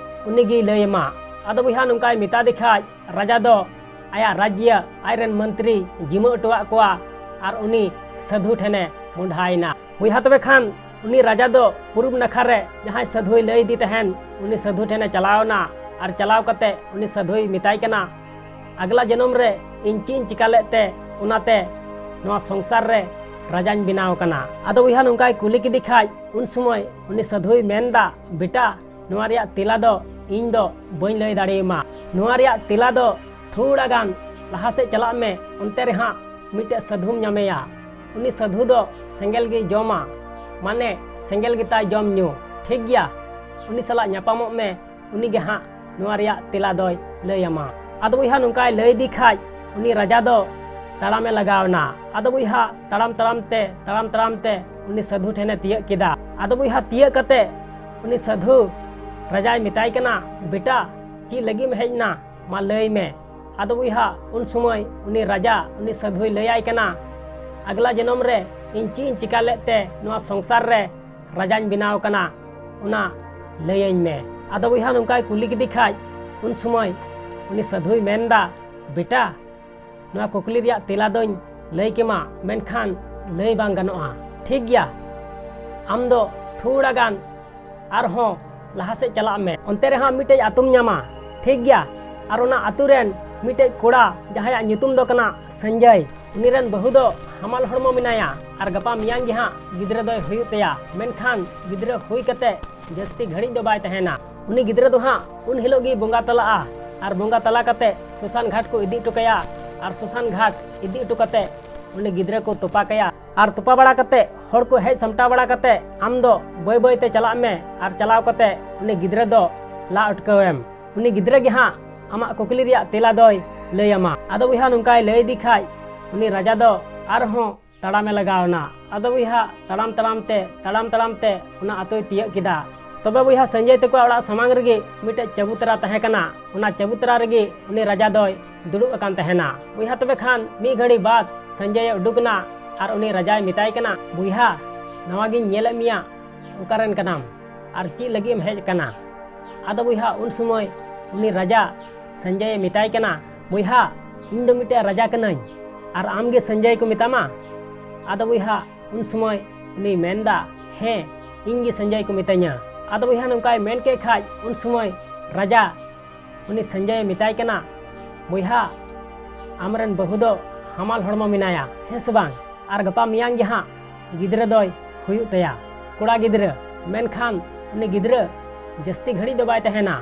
ᱩᱱᱤ ᱜᱮᱭ ᱞᱟᱹᱭ ᱟᱢᱟ᱾" ᱟᱫᱚ ᱵᱚᱭᱦᱟ, ᱱᱚᱝᱠᱟᱭ ᱢᱮᱛᱟ ᱫᱮ ᱠᱷᱟᱡ, ᱨᱟᱡᱟ ᱫᱚ ᱟᱭᱟᱜ ᱨᱟᱡᱽᱭᱟᱹ ᱟᱡ ᱨᱮᱱ ᱢᱚᱱᱛᱨᱤ ᱡᱤᱢᱟᱹ ᱦᱚᱴᱚᱣᱟᱜ ᱠᱚᱣᱟ ᱟᱨ ᱩᱱᱤ ᱥᱟᱹᱫᱷᱩ ᱴᱷᱮᱱᱮ ᱢᱚᱸᱰᱷᱟᱭᱮᱱᱟ᱾ ᱵᱚᱭᱦᱟ, ᱛᱚᱵᱮ ᱠᱷᱟᱱ ᱩᱱᱤ ᱨᱟᱡᱟ ᱫᱚ ᱯᱩᱨᱩᱵ ᱱᱟᱠᱷᱟ ᱨᱮ ᱡᱟᱦᱟᱸᱭ ᱥᱟᱹᱫᱷᱩᱭ ᱞᱟᱹᱭ ᱤᱫᱤ ᱛᱟᱦᱮᱱ, ᱩᱱᱤ ᱥᱟᱹᱫᱷᱩ ᱴᱷᱮᱱᱮ ᱪᱟᱞᱟᱣ ᱮᱱᱟ ᱟᱨ ᱪᱟᱞᱟᱣ ᱠᱟᱛᱮ ᱩᱱᱤ ᱥᱟᱹᱫᱷᱩᱭ ᱢᱮᱛᱟᱭ ᱠᱟᱱᱟ, "ᱟᱜᱽᱞᱟ ᱡᱚᱱᱚᱢ ᱨᱮ ᱤᱧ ᱪᱮᱫ ᱤᱧ ᱪᱤᱠᱟ ᱞᱮᱫ ᱛᱮ, ᱚᱱᱟᱛᱮ ᱱᱚᱣᱟ ᱥᱚᱝᱥᱟᱨ ᱨᱮ ᱨᱟᱡᱟᱧ ᱵᱮᱱᱟᱣ ᱠᱟᱱᱟ?" ᱟᱫᱚ ᱵᱚᱭᱦᱟ, ᱱᱚᱝᱠᱟᱭ ᱠᱩᱞᱤ ᱠᱮᱫᱮ ᱠᱷᱟᱡ, ᱩᱱ ᱥᱚᱢᱚᱭ ᱩᱱᱤ ᱥᱟᱹᱫᱷᱩᱭ ᱢᱮᱱᱫᱟ, ᱵᱮᱴᱟ, ᱱᱚᱣᱟ ᱨᱮᱭᱟᱜ ᱛᱮᱞᱟ ᱫᱚ ᱤᱧ ᱫᱚ ᱵᱟᱹᱧ ᱞᱟᱹᱭ ᱫᱟᱲᱮᱭᱟᱢᱟ᱾ ᱱᱚᱣᱟ ᱨᱮᱭᱟᱜ ᱛᱮᱞᱟ ᱫᱚ ᱛᱷᱚᱲᱟ ᱜᱟᱱ ᱞᱟᱦᱟ ᱥᱮᱫ ᱪᱟᱞᱟᱜ ᱢᱮ, ᱚᱱᱛᱮ ᱨᱮ ᱦᱟᱸᱜ ᱢᱤᱫᱴᱮᱡ ᱥᱟᱹᱫᱷᱩᱢ ᱧᱟᱢᱮᱭᱟ᱾ ᱩᱱᱤ ᱥᱟᱹᱫᱷᱩ ᱫᱚ ᱥᱮᱸᱜᱮᱞ ᱜᱮᱭ ᱡᱚᱢᱟ, ᱢᱟᱱᱮ ᱥᱮᱸᱜᱮᱞ ᱜᱮᱛᱟᱭ ᱡᱚᱢ ᱧᱩ᱾ ᱴᱷᱤᱠ ᱜᱮᱭᱟ, ᱩᱱᱤ ᱥᱟᱞᱟᱜ ᱧᱟᱯᱟᱢᱚᱜ ᱢᱮ, ᱩᱱᱤ ᱜᱮ ᱦᱟᱸᱜ ᱱᱚᱣᱟ ᱨᱮᱭᱟᱜ ᱛᱮᱞᱟ ᱫᱚᱭ ᱞᱟᱹᱭ ᱟᱢᱟ᱾ ᱟᱫᱚ ᱵᱚᱭᱦᱟ, ᱱᱚᱝᱠᱟᱭ ᱞᱟᱹᱭ ᱤᱫᱤ ᱠᱷᱟᱡ, ᱩᱱᱤ ᱨᱟᱡᱟ ᱫᱚ ᱛᱟᱲᱟᱢᱮ ᱞᱟᱜᱟᱣ ᱮᱱᱟ᱾ ᱟᱫᱚ ᱵᱚᱭᱦᱟ, ᱛᱟᱲᱟᱢ ᱛᱟᱲᱟᱢ ᱛᱮ, ᱛᱟᱲᱟᱢ ᱛᱟᱲᱟᱢ ᱛᱮ ᱩᱱᱤ ᱥᱟᱹᱫᱷᱩ ᱴᱷᱮᱱᱮ ᱛᱤᱭᱟᱹᱜ ᱠᱮᱫᱟ᱾ ᱟᱫᱚ ᱵᱚᱭᱦᱟ, ᱛᱤᱭᱟᱹᱜ ᱠᱟᱛᱮ ᱩᱱᱤ ᱥᱟᱹᱫᱷᱩ ᱨᱟᱡᱟᱭ ᱢᱮᱛᱟᱭ ᱠᱟᱱᱟ, ᱵᱮᱴᱟ, ᱪᱮᱫ ᱞᱟᱹᱜᱤᱫ ᱮᱢ ᱦᱮᱡ ᱮᱱᱟ? ᱢᱟ ᱞᱟᱹᱭ ᱢᱮ᱾ ᱟᱫᱚ ᱵᱚᱭᱦᱟ, ᱩᱱ ᱥᱚᱢᱚᱭ ᱩᱱᱤ ᱨᱟᱡᱟ ᱩᱱᱤ ᱥᱟᱹᱫᱷᱩᱭ ᱞᱟᱹᱭᱟᱭ ᱠᱟᱱᱟ, ᱟᱜᱽᱞᱟ ᱡᱚᱱᱚᱢ ᱨᱮ ᱤᱧ ᱪᱮᱫ ᱤᱧ ᱪᱤᱠᱟ ᱞᱮᱫ ᱛᱮ ᱱᱚᱣᱟ ᱥᱚᱝᱥᱟᱨ ᱨᱮ ᱨᱟᱡᱟᱧ ᱵᱮᱱᱟᱣ ᱠᱟᱱᱟ, ᱚᱱᱟ ᱞᱟᱹᱭᱟᱹᱧ ᱢᱮ᱾ ᱟᱫᱚ ᱵᱚᱭᱦᱟ, ᱱᱚᱝᱠᱟᱭ ᱠᱩᱞᱤ ᱠᱮᱫᱮ ᱠᱷᱟᱡ, ᱩᱱ ᱥᱚᱢᱚᱭ ᱩᱱᱤ ᱥᱟᱹᱫᱷᱩᱭ ᱢᱮᱱᱫᱟ, ᱵᱮᱴᱟ, ᱱᱚᱣᱟ ᱠᱩᱠᱞᱤ ᱨᱮᱭᱟᱜ ᱛᱮᱞᱟ ᱫᱚᱧ ᱞᱟᱹᱭ ᱠᱮᱢᱟ, ᱢᱮᱱᱠᱷᱟᱱ ᱞᱟᱹᱭ ᱵᱟᱝ ᱜᱟᱱᱚᱜᱼᱟ᱾ ᱴᱷᱤᱠ ᱜᱮᱭᱟ, ᱟᱢ ᱫᱚ ᱛᱷᱚᱲᱟ ᱜᱟᱱ ᱟᱨᱦᱚᱸ ᱞᱟᱦᱟ ᱥᱮᱫ ᱪᱟᱞᱟᱜ ᱢᱮ᱾ ᱚᱱᱛᱮ ᱨᱮᱦᱟᱸᱜ ᱢᱤᱫᱴᱮᱡ ᱟᱹᱛᱩᱢ ᱧᱟᱢᱟ᱾ ᱴᱷᱤᱠ ᱜᱮᱭᱟ, ᱟᱨ ᱚᱱᱟ ᱟᱹᱛᱩ ᱨᱮᱱ ᱢᱤᱫᱴᱮᱡ ᱠᱚᱲᱟ, ᱡᱟᱦᱟᱸᱭᱟᱜ ᱧᱩᱛᱩᱢ ᱫᱚ ᱠᱟᱱᱟ ᱥᱚᱧᱡᱚᱭ, ᱩᱱᱤ ᱨᱮᱱ ᱵᱟᱹᱦᱩ ᱫᱚ ᱦᱟᱢᱟᱞ ᱦᱚᱲᱢᱚ ᱢᱮᱱᱟᱭᱟ ᱟᱨ ᱜᱟᱯᱟ ᱢᱮᱭᱟᱝ ᱜᱮ ᱦᱟᱸᱜ ᱜᱤᱫᱽᱨᱟᱹ ᱫᱚᱭ ᱦᱩᱭᱩᱜ ᱛᱟᱭᱟ᱾ ᱢᱮᱱᱠᱷᱟᱱ ᱜᱤᱫᱽᱨᱟᱹ ᱦᱩᱭ ᱠᱟᱛᱮ ᱡᱟᱹᱥᱛᱤ ᱜᱷᱟᱹᱲᱤᱡ ᱫᱚ ᱵᱟᱭ ᱛᱟᱦᱮᱱᱟ᱾ ᱩᱱᱤ ᱜᱤᱫᱽᱨᱟᱹ ᱫᱚ ᱦᱟᱸᱜ ᱩᱱ ᱦᱤᱞᱳᱜ ᱜᱮ ᱵᱚᱸᱜᱟ ᱛᱟᱞᱟᱜᱼᱟ ᱟᱨ ᱵᱚᱸᱜᱟ ᱛᱟᱞᱟ ᱠᱟᱛᱮ ᱥᱚᱥᱟᱱ ᱜᱷᱟᱴ ᱠᱚ ᱤᱫᱤ ᱦᱚᱴᱚ ᱠᱟᱭᱟ ᱟᱨ ᱥᱚᱥᱟᱱ ᱜᱷᱟᱴ ᱤᱫᱤ ᱦᱚᱴᱚ ᱠᱟᱛᱮ ᱩᱱᱤ ᱜᱤᱫᱽᱨᱟᱹ ᱠᱚ ᱛᱚᱯᱟ ᱠᱟᱭᱟ᱾ ᱟᱨ ᱛᱚᱯᱟ ᱵᱟᱲᱟ ᱠᱟᱛᱮ ᱦᱚᱲ ᱠᱚ ᱦᱮᱡ ᱥᱟᱢᱴᱟᱣ ᱵᱟᱲᱟ ᱠᱟᱛᱮ ᱟᱢ ᱫᱚ ᱵᱟᱹᱭ ᱵᱟᱹᱭ ᱛᱮ ᱪᱟᱞᱟᱜ ᱢᱮ ᱟᱨ ᱪᱟᱞᱟᱣ ᱠᱟᱛᱮ ᱩᱱᱤ ᱜᱤᱫᱽᱨᱟᱹ ᱫᱚ ᱞᱟ ᱩᱴᱠᱟᱹᱣ ᱮᱢ᱾ ᱩᱱᱤ ᱜᱤᱫᱽᱨᱟᱹ ᱜᱮ ᱦᱟᱸᱜ ᱟᱢᱟᱜ ᱠᱩᱠᱞᱤ ᱨᱮᱭᱟᱜ ᱛᱮᱞᱟ ᱫᱚᱭ ᱞᱟᱹᱭ ᱟᱢᱟ᱾ ᱟᱫᱚ ᱵᱚᱭᱦᱟ, ᱱᱚᱝᱠᱟᱭ ᱞᱟᱹᱭ ᱤᱫᱤ ᱠᱷᱟᱡ ᱩᱱᱤ ᱨᱟᱡᱟ ᱫᱚ ᱟᱨᱦᱚᱸ ᱛᱟᱲᱟᱢᱮ ᱞᱟᱜᱟᱣ ᱮᱱᱟ᱾ ᱟᱫᱚ ᱵᱚᱭᱦᱟ, ᱛᱟᱲᱟᱢ ᱛᱟᱲᱟᱢ ᱛᱮ, ᱛᱟᱲᱟᱢ ᱛᱟᱲᱟᱢ ᱛᱮ ᱚᱱᱟ ᱟᱛᱳᱭ ᱛᱤᱭᱟᱹᱜ ᱠᱮᱫᱟ᱾ ᱛᱚᱵᱮ ᱵᱚᱭᱦᱟ, ᱥᱚᱧᱡᱚᱭ ᱛᱟᱠᱚᱣᱟᱜ ᱚᱲᱟᱜ ᱥᱟᱢᱟᱝ ᱨᱮᱜᱮ ᱢᱤᱫᱴᱮᱡ ᱪᱟᱵᱩᱛᱨᱟ ᱛᱟᱦᱮᱸ ᱠᱟᱱᱟ᱾ ᱚᱱᱟ ᱪᱟᱵᱩᱛᱨᱟ ᱨᱮᱜᱮ ᱩᱱᱤ ᱨᱟᱡᱟ ᱫᱚᱭ ᱫᱩᱲᱩᱵ ᱟᱠᱟᱱ ᱛᱟᱦᱮᱱᱟ᱾ ᱵᱚᱭᱦᱟ, ᱛᱚᱵᱮ ᱠᱷᱟᱱ ᱢᱤᱫ ᱜᱷᱟᱹᱲᱤ ᱵᱟᱫ ᱥᱚᱧᱡᱚᱭᱮ ᱩᱰᱩᱠ ᱮᱱᱟ ᱟᱨ ᱩᱱᱤ ᱨᱟᱡᱟᱭ ᱢᱮᱛᱟᱭ ᱠᱟᱱᱟ, ᱵᱚᱭᱦᱟ, ᱱᱟᱣᱟ ᱜᱤᱧ ᱧᱮᱞᱮᱫ ᱢᱮᱭᱟ, ᱚᱠᱟᱨᱮᱱ ᱠᱟᱱᱟᱢ ᱟᱨ ᱪᱮᱫ ᱞᱟᱹᱜᱤᱫ ᱮᱢ ᱦᱮᱡ ᱟᱠᱟᱱᱟ? ᱟᱫᱚ ᱵᱚᱭᱦᱟ, ᱩᱱ ᱥᱚᱢᱚᱭ ᱩᱱᱤ ᱨᱟᱡᱟ ᱥᱚᱧᱡᱚᱭᱮ ᱢᱮᱛᱟᱭ ᱠᱟᱱᱟ, ᱵᱚᱭᱦᱟ, ᱤᱧ ᱫᱚ ᱢᱤᱫᱴᱮᱡ ᱨᱟᱡᱟ ᱠᱟᱹᱱᱟᱹᱧ ᱟᱨ ᱟᱢ ᱜᱮ ᱥᱚᱧᱡᱚᱭ ᱠᱚ ᱢᱮᱛᱟᱢᱟ? ᱟᱫᱚ ᱵᱚᱭᱦᱟ, ᱩᱱ ᱥᱚᱢᱚᱭ ᱩᱱᱤᱭ ᱢᱮᱱᱫᱟ, ᱦᱮᱸ, ᱤᱧ ᱜᱮ ᱥᱚᱧᱡᱚᱭ ᱠᱚ ᱢᱤᱛᱟᱹᱧᱟ᱾ ᱟᱫᱚ ᱵᱚᱭᱦᱟ, ᱱᱚᱝᱠᱟᱭ ᱢᱮᱱ ᱠᱮᱫ ᱠᱷᱟᱡ ᱩᱱ ᱥᱚᱢᱚᱭ ᱨᱟᱡᱟ ᱩᱱᱤ ᱥᱚᱧᱡᱚᱭᱮ ᱢᱮᱛᱟᱭ ᱠᱟᱱᱟ, ᱵᱚᱭᱦᱟ, ᱟᱢᱨᱮᱱ ᱵᱟᱹᱦᱩ ᱫᱚ ᱦᱟᱢᱟᱞ ᱦᱚᱲᱢᱚ ᱢᱮᱱᱟᱭᱟ, ᱦᱮᱸ ᱥᱮ ᱵᱟᱝ? ᱟᱨ ᱜᱟᱯᱟ ᱢᱮᱭᱟᱝ ᱜᱮ ᱦᱟᱸᱜ ᱜᱤᱫᱽᱨᱟᱹ ᱫᱚᱭ ᱦᱩᱭᱩᱜ ᱛᱟᱭᱟ, ᱠᱚᱲᱟ ᱜᱤᱫᱽᱨᱟᱹ᱾ ᱢᱮᱱᱠᱷᱟᱱ ᱩᱱᱤ ᱜᱤᱫᱽᱨᱟᱹ ᱡᱟᱹᱥᱛᱤ ᱜᱷᱟᱹᱲᱤᱡ ᱫᱚ ᱵᱟᱭ ᱛᱟᱦᱮᱱᱟ,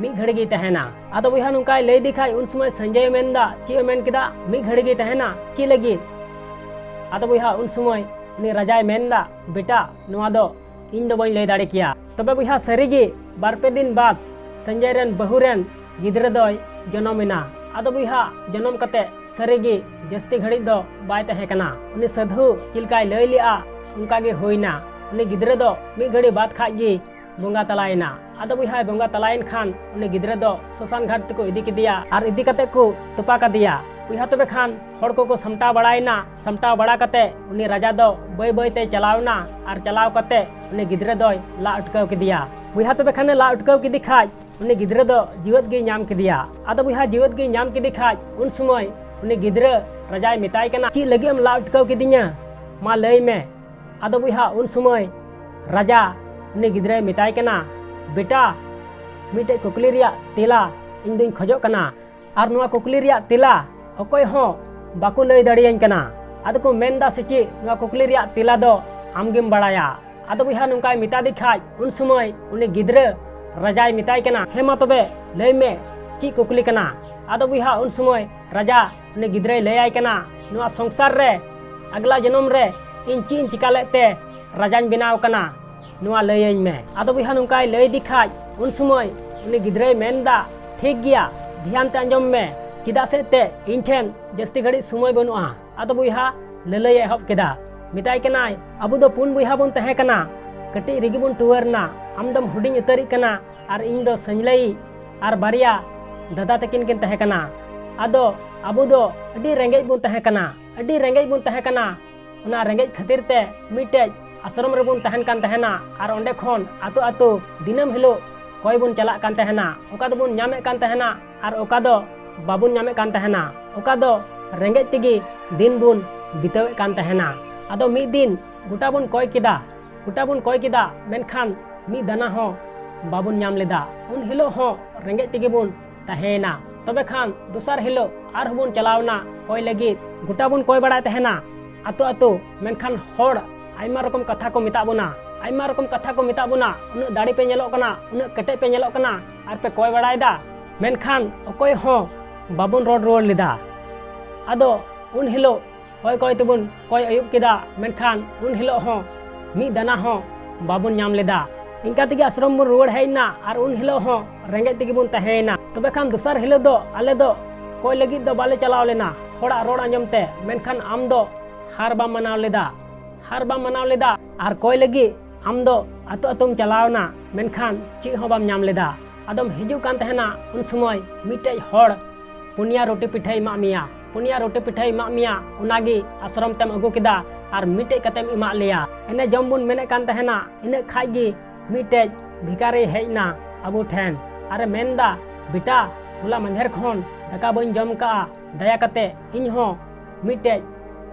ᱢᱤᱫ ᱜᱷᱟᱹᱲᱤ ᱜᱮᱭ ᱛᱟᱦᱮᱱᱟ᱾ ᱟᱫᱚ ᱵᱚᱭᱦᱟ, ᱱᱚᱝᱠᱟᱭ ᱞᱟᱹᱭ ᱤᱫᱤ ᱠᱷᱟᱡ ᱩᱱ ᱥᱚᱢᱚᱭ ᱥᱚᱧᱡᱚᱭᱮ ᱢᱮᱱᱫᱟ, ᱪᱮᱫ ᱮ ᱢᱮᱱ ᱠᱮᱫᱟ? ᱢᱤᱫ ᱜᱷᱟᱹᱲᱤ ᱜᱮᱭ ᱛᱟᱦᱮᱱᱟ? ᱪᱮᱫ ᱞᱟᱹᱜᱤᱫ? ᱟᱫᱚ ᱵᱚᱭᱦᱟ, ᱩᱱ ᱥᱚᱢᱚᱭ ᱩᱱᱤ ᱨᱟᱡᱟᱭ ᱢᱮᱱᱫᱟ, ᱵᱮᱴᱟ, ᱱᱚᱣᱟ ᱫᱚ ᱤᱧ ᱫᱚ ᱵᱟᱹᱧ ᱞᱟᱹᱭ ᱫᱟᱲᱮ ᱠᱮᱭᱟ᱾ ᱛᱚᱵᱮ ᱵᱚᱭᱦᱟ, ᱥᱟᱹᱨᱤᱜᱮ ᱵᱟᱨ ᱯᱮ ᱫᱤᱱ ᱵᱟᱫ ᱥᱚᱧᱡᱚᱭ ᱨᱮᱱ ᱵᱟᱹᱦᱩ ᱨᱮᱱ ᱜᱤᱫᱽᱨᱟᱹ ᱫᱚᱭ ᱡᱚᱱᱚᱢ ᱮᱱᱟ᱾ ᱟᱫᱚ ᱵᱚᱭᱦᱟ, ᱡᱚᱱᱚᱢ ᱠᱟᱛᱮ ᱥᱟᱹᱨᱤᱜᱮ ᱡᱟᱹᱥᱛᱤ ᱜᱷᱟᱹᱲᱤᱡ ᱫᱚ ᱵᱟᱭ ᱛᱟᱦᱮᱸ ᱠᱟᱱᱟ᱾ ᱩᱱᱤ ᱥᱟᱹᱫᱷᱩ ᱪᱮᱫ ᱞᱮᱠᱟᱭ ᱞᱟᱹᱭ ᱞᱮᱜᱼᱟ, ᱚᱱᱠᱟ ᱜᱮ ᱦᱩᱭᱱᱟ᱾ ᱩᱱᱤ ᱜᱤᱫᱽᱨᱟᱹ ᱫᱚ ᱢᱤᱫ ᱜᱷᱟᱹᱲᱤ ᱵᱟᱫ ᱠᱷᱟᱡ ᱜᱮ ᱵᱚᱸᱜᱟ ᱛᱟᱞᱟᱭᱮᱱᱟ᱾ ᱟᱫᱚ ᱵᱚᱭᱦᱟᱭ ᱵᱚᱸᱜᱟ ᱛᱟᱞᱟᱭᱮᱱ ᱠᱷᱟᱱ ᱩᱱᱤ ᱜᱤᱫᱽᱨᱟᱹ ᱫᱚ ᱥᱚᱥᱟᱱ ᱜᱷᱟᱴ ᱛᱮᱠᱚ ᱤᱫᱤ ᱠᱮᱫᱮᱭᱟ ᱟᱨ ᱤᱫᱤ ᱠᱟᱛᱮ ᱠᱚ ᱛᱚᱯᱟ ᱠᱟᱫᱮᱭᱟ᱾ ᱵᱚᱭᱦᱟ, ᱛᱚᱵᱮ ᱠᱷᱟᱱ ᱦᱚᱲ ᱠᱚᱠᱚ ᱥᱟᱢᱴᱟᱣ ᱵᱟᱲᱟᱭᱮᱱᱟ᱾ ᱥᱟᱢᱴᱟᱣ ᱵᱟᱲᱟ ᱠᱟᱛᱮ ᱩᱱᱤ ᱨᱟᱡᱟ ᱫᱚ ᱵᱟᱹᱭ ᱵᱟᱹᱭ ᱛᱮᱭ ᱪᱟᱞᱟᱣ ᱮᱱᱟ ᱟᱨ ᱪᱟᱞᱟᱣ ᱠᱟᱛᱮ ᱩᱱᱤ ᱜᱤᱫᱽᱨᱟᱹ ᱫᱚᱭ ᱞᱟ ᱩᱴᱠᱟᱹᱣ ᱠᱮᱫᱮᱭᱟ᱾ ᱵᱚᱭᱦᱟ, ᱛᱚᱵᱮ ᱠᱷᱟᱱᱮ ᱞᱟ ᱩᱴᱠᱟᱹᱣ ᱠᱮᱫᱮ ᱠᱷᱟᱡ ᱩᱱᱤ ᱜᱤᱫᱽᱨᱟᱹ ᱫᱚ ᱡᱤᱣᱮᱫ ᱜᱮᱭ ᱧᱟᱢ ᱠᱮᱫᱮᱭᱟ᱾ ᱟᱫᱚ ᱵᱚᱭᱦᱟ, ᱡᱤᱣᱮᱫ ᱜᱮᱭ ᱧᱟᱢ ᱠᱮᱫᱮ ᱠᱷᱟᱡ, ᱩᱱ ᱥᱚᱢᱚᱭ ᱩᱱᱤ ᱜᱤᱫᱽᱨᱟᱹ ᱨᱟᱡᱟᱭ ᱢᱮᱛᱟᱭ ᱠᱟᱱᱟ, "ᱪᱮᱫ ᱞᱟᱹᱜᱤᱫ ᱮᱢ ᱞᱟ ᱩᱴᱠᱟᱹᱣ ᱠᱤᱫᱤᱧᱟ? ᱢᱟ ᱞᱟᱹᱭ ᱢᱮ᱾" ᱟᱫᱚ ᱵᱚᱭᱦᱟ, ᱩᱱ ᱥᱚᱢᱚᱭ ᱨᱟᱡᱟ ᱩᱱᱤ ᱜᱤᱫᱽᱨᱟᱹᱭ ᱢᱮᱛᱟᱭ ᱠᱟᱱᱟ, "ᱵᱮᱴᱟ, ᱢᱤᱫᱴᱮᱡ ᱠᱩᱠᱞᱤ ᱨᱮᱭᱟᱜ ᱛᱮᱞᱟ ᱤᱧ ᱫᱩᱧ ᱠᱷᱚᱡᱚᱜ ᱠᱟᱱᱟ, ᱟᱨ ᱱᱚᱣᱟ ᱠᱩᱠᱞᱤ ᱨᱮᱭᱟᱜ ᱛᱮᱞᱟ ᱚᱠᱚᱭ ᱦᱚᱸ ᱵᱟᱠᱚ ᱞᱟᱹᱭ ᱫᱟᱲᱮᱭᱟᱹᱧ ᱠᱟᱱᱟ᱾ ᱟᱫᱚ ᱠᱚ ᱢᱮᱱᱫᱟ ᱥᱮ ᱪᱮᱫ, ᱱᱚᱣᱟ ᱠᱩᱠᱞᱤ ᱨᱮᱭᱟᱜ ᱛᱮᱞᱟ ᱫᱚ ᱟᱢ ᱜᱮᱢ ᱵᱟᱲᱟᱭᱟ?" ᱟᱫᱚ ᱵᱚᱭᱦᱟ, ᱱᱚᱝᱠᱟᱭ ᱢᱮᱛᱟ ᱫᱮ ᱠᱷᱟᱡ, ᱩᱱ ᱥᱚᱢᱚᱭ ᱩᱱᱤ ᱜᱤᱫᱽᱨᱟᱹ ᱨᱟᱡᱟᱭ ᱢᱮᱛᱟᱭ ᱠᱟᱱᱟ, "ᱦᱮᱸ ᱢᱟ ᱛᱚᱵᱮ ᱞᱟᱹᱭ ᱢᱮ, ᱪᱮᱫ ᱠᱩᱠᱞᱤ ᱠᱟᱱᱟ?" ᱟᱫᱚ ᱵᱚᱭᱦᱟ, ᱩᱱ ᱥᱚᱢᱚᱭ ᱨᱟᱡᱟ ᱩᱱᱤ ᱜᱤᱫᱽᱨᱟᱹᱭ ᱞᱟᱹᱭᱟᱭ ᱠᱟᱱᱟ, "ᱱᱚᱣᱟ ᱥᱚᱝᱥᱟᱨ ᱨᱮ ᱟᱜᱽᱞᱟ ᱡᱚᱱᱚᱢ ᱨᱮ ᱤᱧ ᱪᱮᱫ ᱤᱧ ᱪᱤᱠᱟ ᱞᱮᱫ ᱛᱮ ᱨᱟᱡᱟᱧ ᱵᱮᱱᱟᱣ ᱠᱟᱱᱟ, ᱱᱚᱣᱟ ᱞᱟᱹᱭᱟᱹᱧ ᱢᱮ?" ᱟᱫᱚ ᱵᱚᱭᱦᱟ, ᱱᱚᱝᱠᱟᱭ ᱞᱟᱹᱭ ᱫᱮ ᱠᱷᱟᱡ, ᱩᱱ ᱥᱚᱢᱚᱭ ᱩᱱᱤ ᱜᱤᱫᱽᱨᱟᱹᱭ ᱢᱮᱱᱫᱟ, "ᱴᱷᱤᱠ ᱜᱮᱭᱟ, ᱫᱷᱮᱭᱟᱱ ᱛᱮ ᱟᱸᱡᱚᱢ ᱢᱮ, ᱪᱮᱫᱟᱜ ᱥᱮ ᱮᱱᱛᱮᱫ ᱤᱧ ᱴᱷᱮᱱ ᱡᱟᱹᱥᱛᱤ ᱜᱷᱟᱹᱲᱤᱡ ᱥᱚᱢᱚᱭ ᱵᱟᱹᱱᱩᱜᱼᱟ᱾" ᱟᱫᱚ ᱵᱚᱭᱦᱟ, ᱞᱟᱹᱞᱟᱹᱭ ᱮ ᱮᱦᱚᱵ ᱠᱮᱫᱟ᱾ ᱢᱮᱛᱟᱭ ᱠᱟᱱᱟᱭ, "ᱟᱵᱚ ᱫᱚ ᱯᱩᱱ ᱵᱚᱭᱦᱟ ᱵᱚᱱ ᱛᱟᱦᱮᱸ ᱠᱟᱱᱟ, ᱠᱟᱹᱴᱤᱡ ᱨᱮᱜᱮ ᱵᱚᱱ ᱴᱩᱣᱟᱹᱨ ᱮᱱᱟ, ᱟᱢ ᱫᱚᱢ ᱦᱩᱰᱤᱧ ᱩᱛᱟᱹᱨᱤᱡ ᱠᱟᱱᱟ, ᱟᱨ ᱤᱧ ᱫᱚ ᱥᱟᱹᱧᱞᱟᱹᱭᱤᱡ, ᱟᱨ ᱵᱟᱨᱭᱟ ᱫᱟᱫᱟ ᱛᱟᱹᱠᱤᱱ ᱠᱤᱱ ᱛᱟᱦᱮᱸ ᱠᱟᱱᱟ᱾ ᱟᱫᱚ ᱟᱵᱚ ᱫᱚ ᱟᱹᱰᱤ ᱨᱮᱸᱜᱮᱡ ᱵᱚᱱ ᱛᱟᱦᱮᱸ ᱠᱟᱱᱟ, ᱟᱹᱰᱤ ᱨᱮᱸᱜᱮᱡ ᱵᱚᱱ ᱛᱟᱦᱮᱸ ᱠᱟᱱᱟ᱾ ᱚᱱᱟ ᱨᱮᱸᱜᱮᱡ ᱠᱷᱟᱹᱛᱤᱨ ᱛᱮ ᱢᱤᱫᱴᱮᱡ ᱟᱥᱨᱚᱢ ᱨᱮᱵᱚᱱ ᱛᱟᱦᱮᱱ ᱠᱟᱱ ᱛᱟᱦᱮᱱᱟ, ᱟᱨ ᱚᱸᱰᱮ ᱠᱷᱚᱱ ᱟᱛᱳ ᱟᱛᱳ ᱫᱤᱱᱟᱹᱢ ᱦᱤᱞᱳᱜ ᱠᱚᱭ ᱵᱚᱱ ᱪᱟᱞᱟᱜ ᱠᱟᱱ ᱛᱟᱦᱮᱱᱟ᱾ ᱚᱠᱟ ᱫᱚᱵᱚᱱ ᱧᱟᱢᱮᱫ ᱠᱟᱱ ᱛᱟᱦᱮᱱᱟ ᱟᱨ ᱚᱠᱟ ᱫᱚ ᱵᱟᱵᱚᱱ ᱧᱟᱢᱮᱫ ᱠᱟᱱ ᱛᱟᱦᱮᱱᱟ, ᱚᱠᱟ ᱫᱚ ᱨᱮᱸᱜᱮᱡ ᱛᱮᱜᱮ ᱫᱤᱱ ᱵᱚᱱ ᱵᱤᱛᱟᱹᱣᱮᱫ ᱠᱟᱱ ᱛᱟᱦᱮᱱᱟ᱾ ᱟᱫᱚ ᱢᱤᱫ ᱫᱤᱱ ᱜᱚᱴᱟ ᱵᱚᱱ ᱠᱚᱭ ᱠᱮᱫᱟ, ᱜᱚᱴᱟ ᱵᱚᱱ ᱠᱚᱭ ᱠᱮᱫᱟ, ᱢᱮᱱᱠᱷᱟᱱ ᱢᱤᱫ ᱫᱟᱱᱟ ᱦᱚᱸ ᱵᱟᱵᱚᱱ ᱧᱟᱢ ᱞᱮᱫᱟ᱾ ᱩᱱ ᱦᱤᱞᱳᱜ ᱦᱚᱸ ᱨᱮᱸᱜᱮᱡ ᱛᱮᱜᱮ ᱵᱚᱱ ᱛᱟᱦᱮᱸᱭᱮᱱᱟ᱾ ᱛᱚᱵᱮ ᱠᱷᱟᱱ ᱫᱚᱥᱟᱨ ᱦᱤᱞᱳᱜ ᱟᱨᱦᱚᱸ ᱵᱚᱱ ᱪᱟᱞᱟᱣ ᱮᱱᱟ ᱠᱚᱭ ᱞᱟᱹᱜᱤᱫ᱾ ᱜᱚᱴᱟ ᱵᱚᱱ ᱠᱚᱭ ᱵᱟᱲᱟᱭ ᱛᱟᱦᱮᱱᱟ ᱟᱛᱳ ᱟᱛᱳ, ᱢᱮᱱᱠᱷᱟᱱ ᱦᱚᱲ ᱟᱭᱢᱟ ᱨᱚᱠᱚᱢ ᱠᱟᱛᱷᱟ ᱠᱚ ᱢᱮᱛᱟᱜ ᱵᱚᱱᱟ, ᱟᱭᱢᱟ ᱨᱚᱠᱚᱢ ᱠᱟᱛᱷᱟ ᱠᱚ ᱢᱮᱛᱟᱜ ᱵᱚᱱᱟ, "ᱩᱱᱟᱹᱜ ᱫᱟᱲᱮ ᱯᱮ ᱧᱮᱞᱚᱜ ᱠᱟᱱᱟ, ᱩᱱᱟᱹᱜ ᱠᱮᱴᱮᱡ ᱯᱮ ᱧᱮᱞᱚᱜ ᱠᱟᱱᱟ, ᱟᱨ ᱯᱮ ᱠᱚᱭ ᱵᱟᱲᱟᱭᱮᱫᱟ", ᱢᱮᱱᱠᱷᱟᱱ ᱚᱠᱚᱭ ᱦᱚᱸ ᱵᱟᱵᱚᱱ ᱨᱚᱲ ᱨᱩᱣᱟᱹᱲ ᱞᱮᱫᱟ᱾ ᱟᱫᱚ ᱩᱱ ᱦᱤᱞᱳᱜ ᱠᱚᱭ ᱠᱚᱭ ᱛᱮᱵᱚᱱ ᱠᱚᱭ ᱟᱹᱭᱩᱵ ᱠᱮᱫᱟ, ᱢᱮᱱᱠᱷᱟᱱ ᱩᱱ ᱦᱤᱞᱳᱜ ᱦᱚᱸ ᱢᱤᱫ ᱫᱟᱱᱟ ᱦᱚᱸ ᱵᱟᱵᱚᱱ ᱧᱟᱢ ᱞᱮᱫᱟ᱾ ᱤᱱᱠᱟ ᱛᱮᱜᱮ ᱟᱥᱨᱚᱢ ᱵᱚᱱ ᱨᱩᱣᱟᱹᱲ ᱦᱮᱡ ᱮᱱᱟ, ᱟᱨ ᱩᱱ ᱦᱤᱞᱳᱜ ᱦᱚᱸ ᱨᱮᱸᱜᱮᱡ ᱛᱮᱜᱮ ᱵᱚᱱ ᱛᱟᱦᱮᱸᱭᱮᱱᱟ᱾ ᱛᱚᱵᱮ ᱠᱷᱟᱱ ᱫᱚᱥᱟᱨ ᱦᱤᱞᱳᱜ ᱫᱚ ᱟᱞᱮ ᱫᱚ ᱠᱚᱭ ᱞᱟᱹᱜᱤᱫ ᱫᱚ ᱵᱟᱞᱮ ᱪᱟᱞᱟᱣ ᱞᱮᱱᱟ, ᱦᱚᱲᱟᱜ ᱨᱚᱲ ᱟᱸᱡᱚᱢ ᱛᱮ, ᱢᱮᱱᱠᱷᱟᱱ ᱟᱢ ᱫᱚ ᱦᱟᱨ ᱵᱟᱢ ᱢᱟᱱᱟᱣ ᱞᱮᱫᱟ, ᱦᱟᱨ ᱵᱟᱢ ᱢᱟᱱᱟᱣ ᱞᱮᱫᱟ, ᱟᱨ ᱠᱚᱭ ᱞᱟᱹᱜᱤᱫ ᱟᱢ ᱫᱚ ᱟᱛᱳ ᱟᱛᱳᱢ ᱪᱟᱞᱟᱣ ᱮᱱᱟ, ᱢᱮᱱᱠᱷᱟᱱ ᱪᱮᱫ ᱦᱚᱸ ᱵᱟᱢ ᱧᱟᱢ ᱞᱮᱫᱟ᱾ ᱟᱫᱚᱢ ᱦᱤᱡᱩᱜ ᱠᱟᱱ ᱛᱟᱦᱮᱱᱟ, ᱩᱱ ᱥᱚᱢᱚᱭ ᱢᱤᱫᱴᱮᱡ ᱦᱚᱲ ᱯᱩᱱᱭᱟ ᱨᱩᱴᱤ ᱯᱤᱴᱷᱟᱹᱭ ᱮᱢᱟᱜ ᱢᱮᱭᱟ, ᱯᱩᱱᱭᱟ ᱨᱩᱴᱤ ᱯᱤᱴᱷᱟᱹᱭ ᱮᱢᱟᱜ ᱢᱮᱭᱟ, ᱚᱱᱟᱜᱮ ᱟᱥᱨᱚᱢ ᱛᱮᱢ ᱟᱹᱜᱩ ᱠᱮᱫᱟ ᱟᱨ ᱢᱤᱫᱴᱮᱡ ᱠᱟᱛᱮᱢ ᱮᱢᱟᱜ ᱞᱮᱭᱟ᱾ ᱮᱱᱮ ᱡᱚᱢ ᱵᱚᱱ ᱢᱮᱱᱮᱫ ᱠᱟᱱ ᱛᱟᱦᱮᱱᱟ, ᱤᱱᱟᱹᱜ ᱠᱷᱟᱡ ᱜᱮ ᱢᱤᱫᱴᱮᱡ ᱵᱷᱤᱠᱟᱨᱤ ᱦᱮᱡ ᱮᱱᱟ ᱟᱵᱚ ᱴᱷᱮᱱ᱾ ᱟᱨᱮ ᱢᱮᱱᱫᱟ, ᱵᱮᱴᱟ, ᱦᱚᱞᱟ ᱢᱟᱫᱷᱮᱨ ᱠᱷᱚᱱ ᱫᱟᱠᱟ ᱵᱟᱹᱧ ᱡᱚᱢ ᱠᱟᱜᱼᱟ, ᱫᱟᱭᱟ ᱠᱟᱛᱮ ᱤᱧ ᱦᱚᱸ ᱢᱤᱫᱴᱮᱡ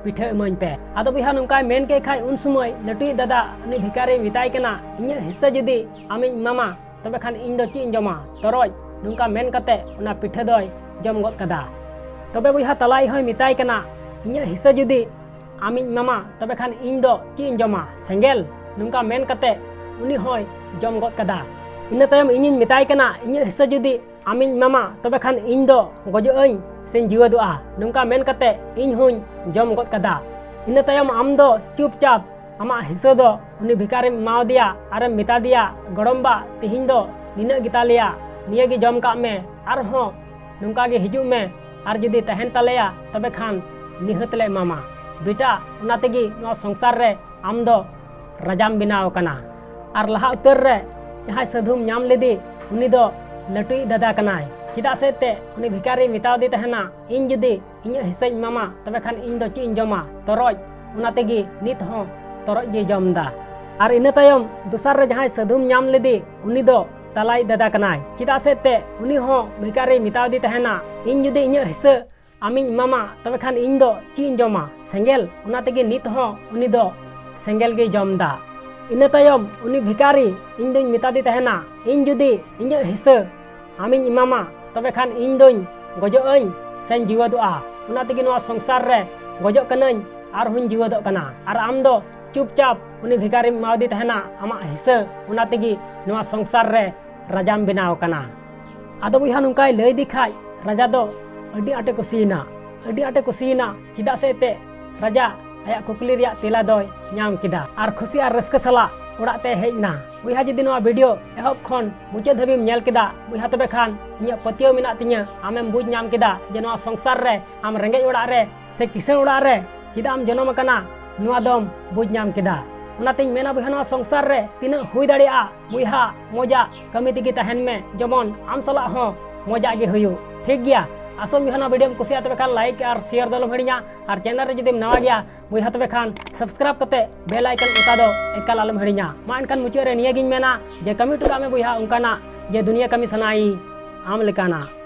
ᱯᱤᱴᱷᱟᱹ ᱤᱢᱟᱹᱧ ᱯᱮ᱾ ᱟᱫᱚ ᱵᱚᱭᱦᱟ, ᱱᱚᱝᱠᱟᱭ ᱢᱮᱱ ᱠᱮᱫ ᱠᱷᱟᱡ, ᱩᱱ ᱥᱚᱢᱚᱭ ᱞᱟᱹᱴᱩᱭᱤᱡ ᱫᱟᱫᱟ ᱩᱱᱤ ᱵᱷᱤᱠᱟᱨᱤ ᱢᱮᱛᱟᱭ ᱠᱟᱱᱟ, ᱤᱧᱟᱹᱜ ᱦᱤᱥᱟᱹ ᱡᱩᱫᱤ ᱟᱢᱤᱧ ᱮᱢᱟᱢᱟ, ᱛᱚᱵᱮ ᱠᱷᱟᱱ ᱤᱧ ᱫᱚ ᱪᱮᱫ ᱤᱧ ᱡᱚᱢᱟ? ᱛᱚᱨᱚᱡ᱾ ᱱᱚᱝᱠᱟ ᱢᱮᱱ ᱠᱟᱛᱮ ᱚᱱᱟ ᱯᱤᱴᱷᱟᱹ ᱫᱚᱭ ᱡᱚᱢ ᱜᱚᱫ ᱠᱟᱫᱟ᱾ ᱛᱚᱵᱮ ᱵᱚᱭᱦᱟ, ᱛᱟᱞᱟᱭᱤᱡ ᱦᱚᱸᱭ ᱢᱮᱛᱟᱭ ᱠᱟᱱᱟ, ᱤᱧᱟᱹᱜ ᱦᱤᱥᱟᱹ ᱡᱩᱫᱤ ᱟᱢᱤᱧ ᱮᱢᱟᱢᱟ, ᱛᱚᱵᱮ ᱠᱷᱟᱱ ᱤᱧ ᱫᱚ ᱪᱮᱫ ᱤᱧ ᱡᱚᱢᱟ? ᱥᱮᱸᱜᱮᱞ᱾ ᱱᱚᱝᱠᱟ ᱢᱮᱱ ᱠᱟᱛᱮ ᱩᱱᱤ ᱦᱚᱸᱭ ᱡᱚᱢ ᱜᱚᱫ ᱠᱟᱫᱟ᱾ ᱤᱱᱟᱹ ᱛᱟᱭᱚᱢ ᱤᱧᱤᱧ ᱢᱮᱛᱟᱭ ᱠᱟᱱᱟ, ᱤᱧᱟᱹᱜ ᱦᱤᱥᱟᱹ ᱡᱩᱫᱤ ᱟᱢᱤᱧ ᱮᱢᱟᱢᱟ, ᱛᱚᱵᱮ ᱠᱷᱟᱱ ᱤᱧ ᱫᱚ ᱜᱚᱡᱚᱜ ᱟᱹᱧ ᱥᱮᱧ ᱡᱤᱣᱮᱫᱚᱜᱼᱟ᱾ ᱱᱚᱝᱠᱟ ᱢᱮᱱ ᱠᱟᱛᱮ ᱤᱧ ᱦᱚᱸᱧ ᱡᱚᱢ ᱜᱚᱫ ᱠᱟᱫᱟ᱾ ᱤᱱᱟᱹ ᱛᱟᱭᱚᱢ ᱟᱢ ᱫᱚ ᱪᱩᱯᱪᱟᱯ ᱟᱢᱟᱜ ᱦᱤᱥᱟᱹ ᱫᱚ ᱩᱱᱤ ᱵᱷᱤᱠᱟᱨᱤᱢ ᱮᱢᱟᱣᱟᱫᱮᱭᱟ ᱟᱨᱮᱢ ᱢᱮᱛᱟ ᱫᱮᱭᱟ, ᱜᱚᱲᱚᱢᱵᱟ, ᱛᱤᱦᱤᱧ ᱫᱚ ᱱᱤᱱᱟᱹᱜ ᱜᱮᱛᱟ ᱞᱮᱭᱟ, ᱱᱤᱭᱟᱹ ᱜᱮ ᱡᱚᱢ ᱠᱟᱜ ᱢᱮ, ᱟᱨᱦᱚᱸ ᱱᱚᱝᱠᱟ ᱜᱮ ᱦᱤᱡᱩᱜ ᱢᱮ, ᱟᱨ ᱡᱩᱫᱤ ᱛᱟᱦᱮᱱ ᱛᱟᱞᱮᱭᱟ, ᱛᱚᱵᱮ ᱠᱷᱟᱱ ᱱᱤᱦᱟᱹᱛ ᱞᱮ ᱮᱢᱟᱢᱟ᱾ ᱵᱮᱴᱟ, ᱚᱱᱟ ᱛᱮᱜᱮ ᱱᱚᱣᱟ ᱥᱚᱝᱥᱟᱨ ᱨᱮ ᱟᱢ ᱫᱚ ᱨᱟᱡᱟᱢ ᱵᱮᱱᱟᱣ ᱟᱠᱟᱱᱟ᱾ ᱟᱨ ᱞᱟᱦᱟ ᱩᱛᱟᱹᱨ ᱨᱮ ᱡᱟᱦᱟᱸᱭ ᱥᱟᱹᱫᱷᱩᱢ ᱧᱟᱢ ᱞᱮᱫᱮ, ᱩᱱᱤ ᱫᱚ ᱞᱟᱹᱴᱩᱭᱤᱡ ᱫᱟᱫᱟ ᱠᱟᱱᱟᱭ᱾ ᱪᱮᱫᱟᱜ ᱥᱮ ᱮᱱᱛᱮᱫ ᱩᱱᱤ ᱵᱷᱤᱠᱟᱨᱤ ᱢᱮᱛᱟᱣ ᱫᱮ ᱛᱟᱦᱮᱱᱟ, ᱤᱧ ᱡᱩᱫᱤ ᱤᱧᱟᱹᱜ ᱦᱤᱥᱟᱹᱧ ᱮᱢᱟᱢᱟ, ᱛᱚᱵᱮ ᱠᱷᱟᱱ ᱤᱧ ᱫᱚ ᱪᱮᱫ ᱤᱧ ᱡᱚᱢᱟ? ᱛᱚᱨᱚᱡ᱾ ᱚᱱᱟ ᱛᱮᱜᱮ ᱱᱤᱛ ᱦᱚᱸ ᱛᱚᱨᱚᱡ ᱜᱮᱭ ᱡᱚᱢ ᱮᱫᱟ᱾ ᱟᱨ ᱤᱱᱟᱹ ᱛᱟᱭᱚᱢ ᱫᱚᱥᱟᱨ ᱨᱮ ᱡᱟᱦᱟᱸᱭ ᱥᱟᱹᱫᱷᱩᱢ ᱧᱟᱢ ᱞᱮᱫᱮ, ᱩᱱᱤ ᱫᱚ ᱛᱟᱞᱟᱭᱤᱡ ᱫᱟᱫᱟ ᱠᱟᱱᱟᱭ᱾ ᱪᱮᱫᱟᱜ ᱥᱮ ᱮᱱᱛᱮᱫ ᱩᱱᱤ ᱦᱚᱸ ᱵᱷᱤᱠᱟᱨᱤ ᱢᱮᱛᱟᱣ ᱫᱮ ᱛᱟᱦᱮᱱᱟ, ᱤᱧ ᱡᱩᱫᱤ ᱤᱧᱟᱹᱜ ᱦᱤᱥᱟᱹ ᱟᱢᱤᱧ ᱮᱢᱟᱢᱟ, ᱛᱚᱵᱮ ᱠᱷᱟᱱ ᱤᱧ ᱫᱚ ᱪᱮᱫ ᱤᱧ ᱡᱚᱢᱟ? ᱥᱮᱸᱜᱮᱞ᱾ ᱚᱱᱟ ᱛᱮᱜᱮ ᱱᱤᱛ ᱦᱚᱸ ᱩᱱᱤ ᱫᱚ ᱥᱮᱸᱜᱮᱞ ᱜᱮᱭ ᱡᱚᱢ ᱮᱫᱟ᱾ ᱤᱱᱟᱹ ᱛᱟᱭᱚᱢ ᱩᱱᱤ ᱵᱷᱤᱠᱟᱨᱤ ᱤᱧ ᱫᱚᱧ ᱢᱮᱛᱟ ᱫᱮ ᱛᱟᱦᱮᱱᱟ, ᱤᱧ ᱡᱩᱫᱤ ᱤᱧᱟᱹᱜ ᱦᱤᱥᱟᱹ ᱟᱢᱤᱧ ᱮᱢᱟᱢᱟ, ᱛᱚᱵᱮ ᱠᱷᱟᱱ ᱤᱧ ᱫᱚᱧ ᱜᱚᱡᱚᱜ ᱟᱹᱧ ᱥᱮᱧ ᱡᱤᱣᱮᱫᱚᱜᱼᱟ᱾ ᱚᱱᱟ ᱛᱮᱜᱮ ᱱᱚᱣᱟ ᱥᱚᱝᱥᱟᱨ ᱨᱮ ᱜᱚᱡᱚᱜ ᱠᱟᱹᱱᱟᱹᱧ ᱟᱨ ᱦᱚᱸᱧ ᱡᱤᱣᱮᱫᱚᱜ ᱠᱟᱱᱟ᱾ ᱟᱨ ᱟᱢ ᱫᱚ ᱪᱩᱯᱪᱟᱯ ᱩᱱᱤ ᱵᱷᱤᱠᱟᱨᱤᱢ ᱮᱢᱟᱣᱟᱫᱮ ᱛᱟᱦᱮᱱᱟ ᱟᱢᱟᱜ ᱦᱤᱥᱟᱹ, ᱚᱱᱟ ᱛᱮᱜᱮ ᱱᱚᱣᱟ ᱥᱚᱝᱥᱟᱨ ᱨᱮ ᱨᱟᱡᱟᱢ ᱵᱮᱱᱟᱣ ᱟᱠᱟᱱᱟ᱾ ᱟᱫᱚ ᱵᱚᱭᱦᱟ, ᱱᱚᱝᱠᱟᱭ ᱞᱟᱹᱭ ᱟᱫᱮ ᱠᱷᱟᱡ ᱨᱟᱡᱟ ᱫᱚ ᱟᱹᱰᱤ ᱟᱸᱴᱮ ᱠᱩᱥᱤᱭᱮᱱᱟ᱾ ᱟᱹᱰᱤ ᱟᱸᱴᱮ ᱠᱩᱥᱤᱭᱮᱱᱟ, ᱪᱮᱫᱟᱜ ᱥᱮ ᱮᱱᱛᱮᱫ ᱨᱟᱡᱟ ᱟᱭᱟᱜ ᱠᱩᱠᱞᱤ ᱨᱮᱭᱟᱜ ᱛᱮᱞᱟ ᱫᱚᱭ ᱧᱟᱢ ᱠᱮᱫᱟ ᱟᱨ ᱠᱷᱩᱥᱤ ᱟᱨ ᱨᱟᱹᱥᱠᱟᱹ ᱥᱟᱞᱟᱜ ᱚᱲᱟᱜ ᱛᱮ ᱦᱮᱡ ᱮᱱᱟ᱾ ᱵᱚᱭᱦᱟ, ᱡᱩᱫᱤ ᱱᱚᱣᱟ ᱵᱷᱤᱰᱤᱭᱳ ᱮᱦᱚᱵ ᱠᱷᱚᱱ ᱢᱩᱪᱟᱹᱫ ᱫᱷᱟᱹᱵᱤᱡ ᱮᱢ ᱧᱮᱞ ᱠᱮᱫᱟ ᱵᱚᱭᱦᱟ, ᱛᱚᱵᱮ ᱠᱷᱟᱱ ᱤᱧᱟᱹᱜ ᱯᱟᱹᱛᱭᱟᱹᱣ ᱢᱮᱱᱟᱜ ᱛᱤᱧᱟᱹ, ᱟᱢᱮᱢ ᱵᱩᱡᱽ ᱧᱟᱢ ᱠᱮᱫᱟ ᱡᱮ ᱱᱚᱣᱟ ᱥᱚᱝᱥᱟᱨ ᱨᱮ ᱟᱢ ᱨᱮᱸᱜᱮᱡ ᱚᱲᱟᱜ ᱨᱮ ᱥᱮ ᱠᱤᱥᱟᱹᱬ ᱚᱲᱟᱜ ᱨᱮ ᱪᱮᱫᱟᱜ ᱮᱢ ᱡᱚᱱᱚᱢ ᱟᱠᱟᱱᱟ, ᱱᱚᱣᱟ ᱫᱚᱢ ᱵᱩᱡᱽ ᱧᱟᱢ ᱠᱮᱫᱟ᱾ ᱚᱱᱟᱛᱤᱧ ᱢᱮᱱᱟ ᱵᱚᱭᱦᱟ, ᱱᱚᱣᱟ ᱥᱚᱝᱥᱟᱨ ᱨᱮ ᱛᱤᱱᱟᱹᱜ ᱦᱩᱭ ᱫᱟᱲᱮᱭᱟᱜᱼᱟ ᱵᱚᱭᱦᱟ, ᱢᱚᱡᱟᱜ ᱠᱟᱹᱢᱤ ᱛᱮᱜᱮ ᱛᱟᱦᱮᱱ ᱢᱮ, ᱡᱮᱢᱚᱱ ᱟᱢ ᱥᱟᱞᱟᱜ ᱦᱚᱸ ᱢᱚᱡᱟᱜ ᱜᱮ ᱦᱩᱭᱩᱜ᱾ ᱴᱷᱤᱠ ᱜᱮᱭᱟ, ᱟᱥᱚᱞ ᱵᱚᱭᱦᱟ, ᱱᱚᱣᱟ ᱵᱷᱤᱰᱤᱭᱳᱢ ᱠᱩᱥᱤᱭᱟᱜᱼᱟ, ᱛᱚᱵᱮ ᱠᱷᱟᱱ ᱞᱟᱭᱤᱠ ᱟᱨ ᱥᱮᱭᱟᱨ ᱫᱚ ᱟᱞᱚᱢ ᱦᱤᱲᱤᱧᱟ᱾ ᱟᱨ ᱪᱮᱱᱮᱞ ᱨᱮ ᱡᱩᱫᱤᱢ ᱱᱟᱣᱟ ᱜᱮᱭᱟ ᱵᱚᱭᱦᱟ, ᱛᱚᱵᱮ ᱠᱷᱟᱱ ᱥᱟᱵᱥᱠᱨᱟᱭᱤᱵ ᱠᱟᱛᱮ ᱵᱮᱞ ᱟᱭᱠᱚᱱ ᱚᱛᱟ ᱫᱚ ᱮᱠᱟᱞ ᱟᱞᱚᱢ ᱦᱤᱲᱤᱧᱟ᱾ ᱢᱟ ᱮᱱᱠᱷᱟᱱ ᱢᱩᱪᱟᱹᱫ ᱨᱮ ᱱᱤᱭᱟᱹ ᱜᱤᱧ ᱢᱮᱱᱟ ᱡᱮ ᱠᱟᱹᱢᱤ ᱦᱚᱴᱚ ᱠᱟᱜ ᱢᱮ ᱵᱚᱭᱦᱟ ᱚᱱᱠᱟᱱᱟᱜ ᱡᱮ ᱫᱩᱱᱤᱭᱟᱹ ᱠᱟᱹᱢᱤ ᱥᱟᱱᱟᱭᱤᱧ ᱟᱢ ᱞᱮᱠᱟᱱᱟᱜ᱾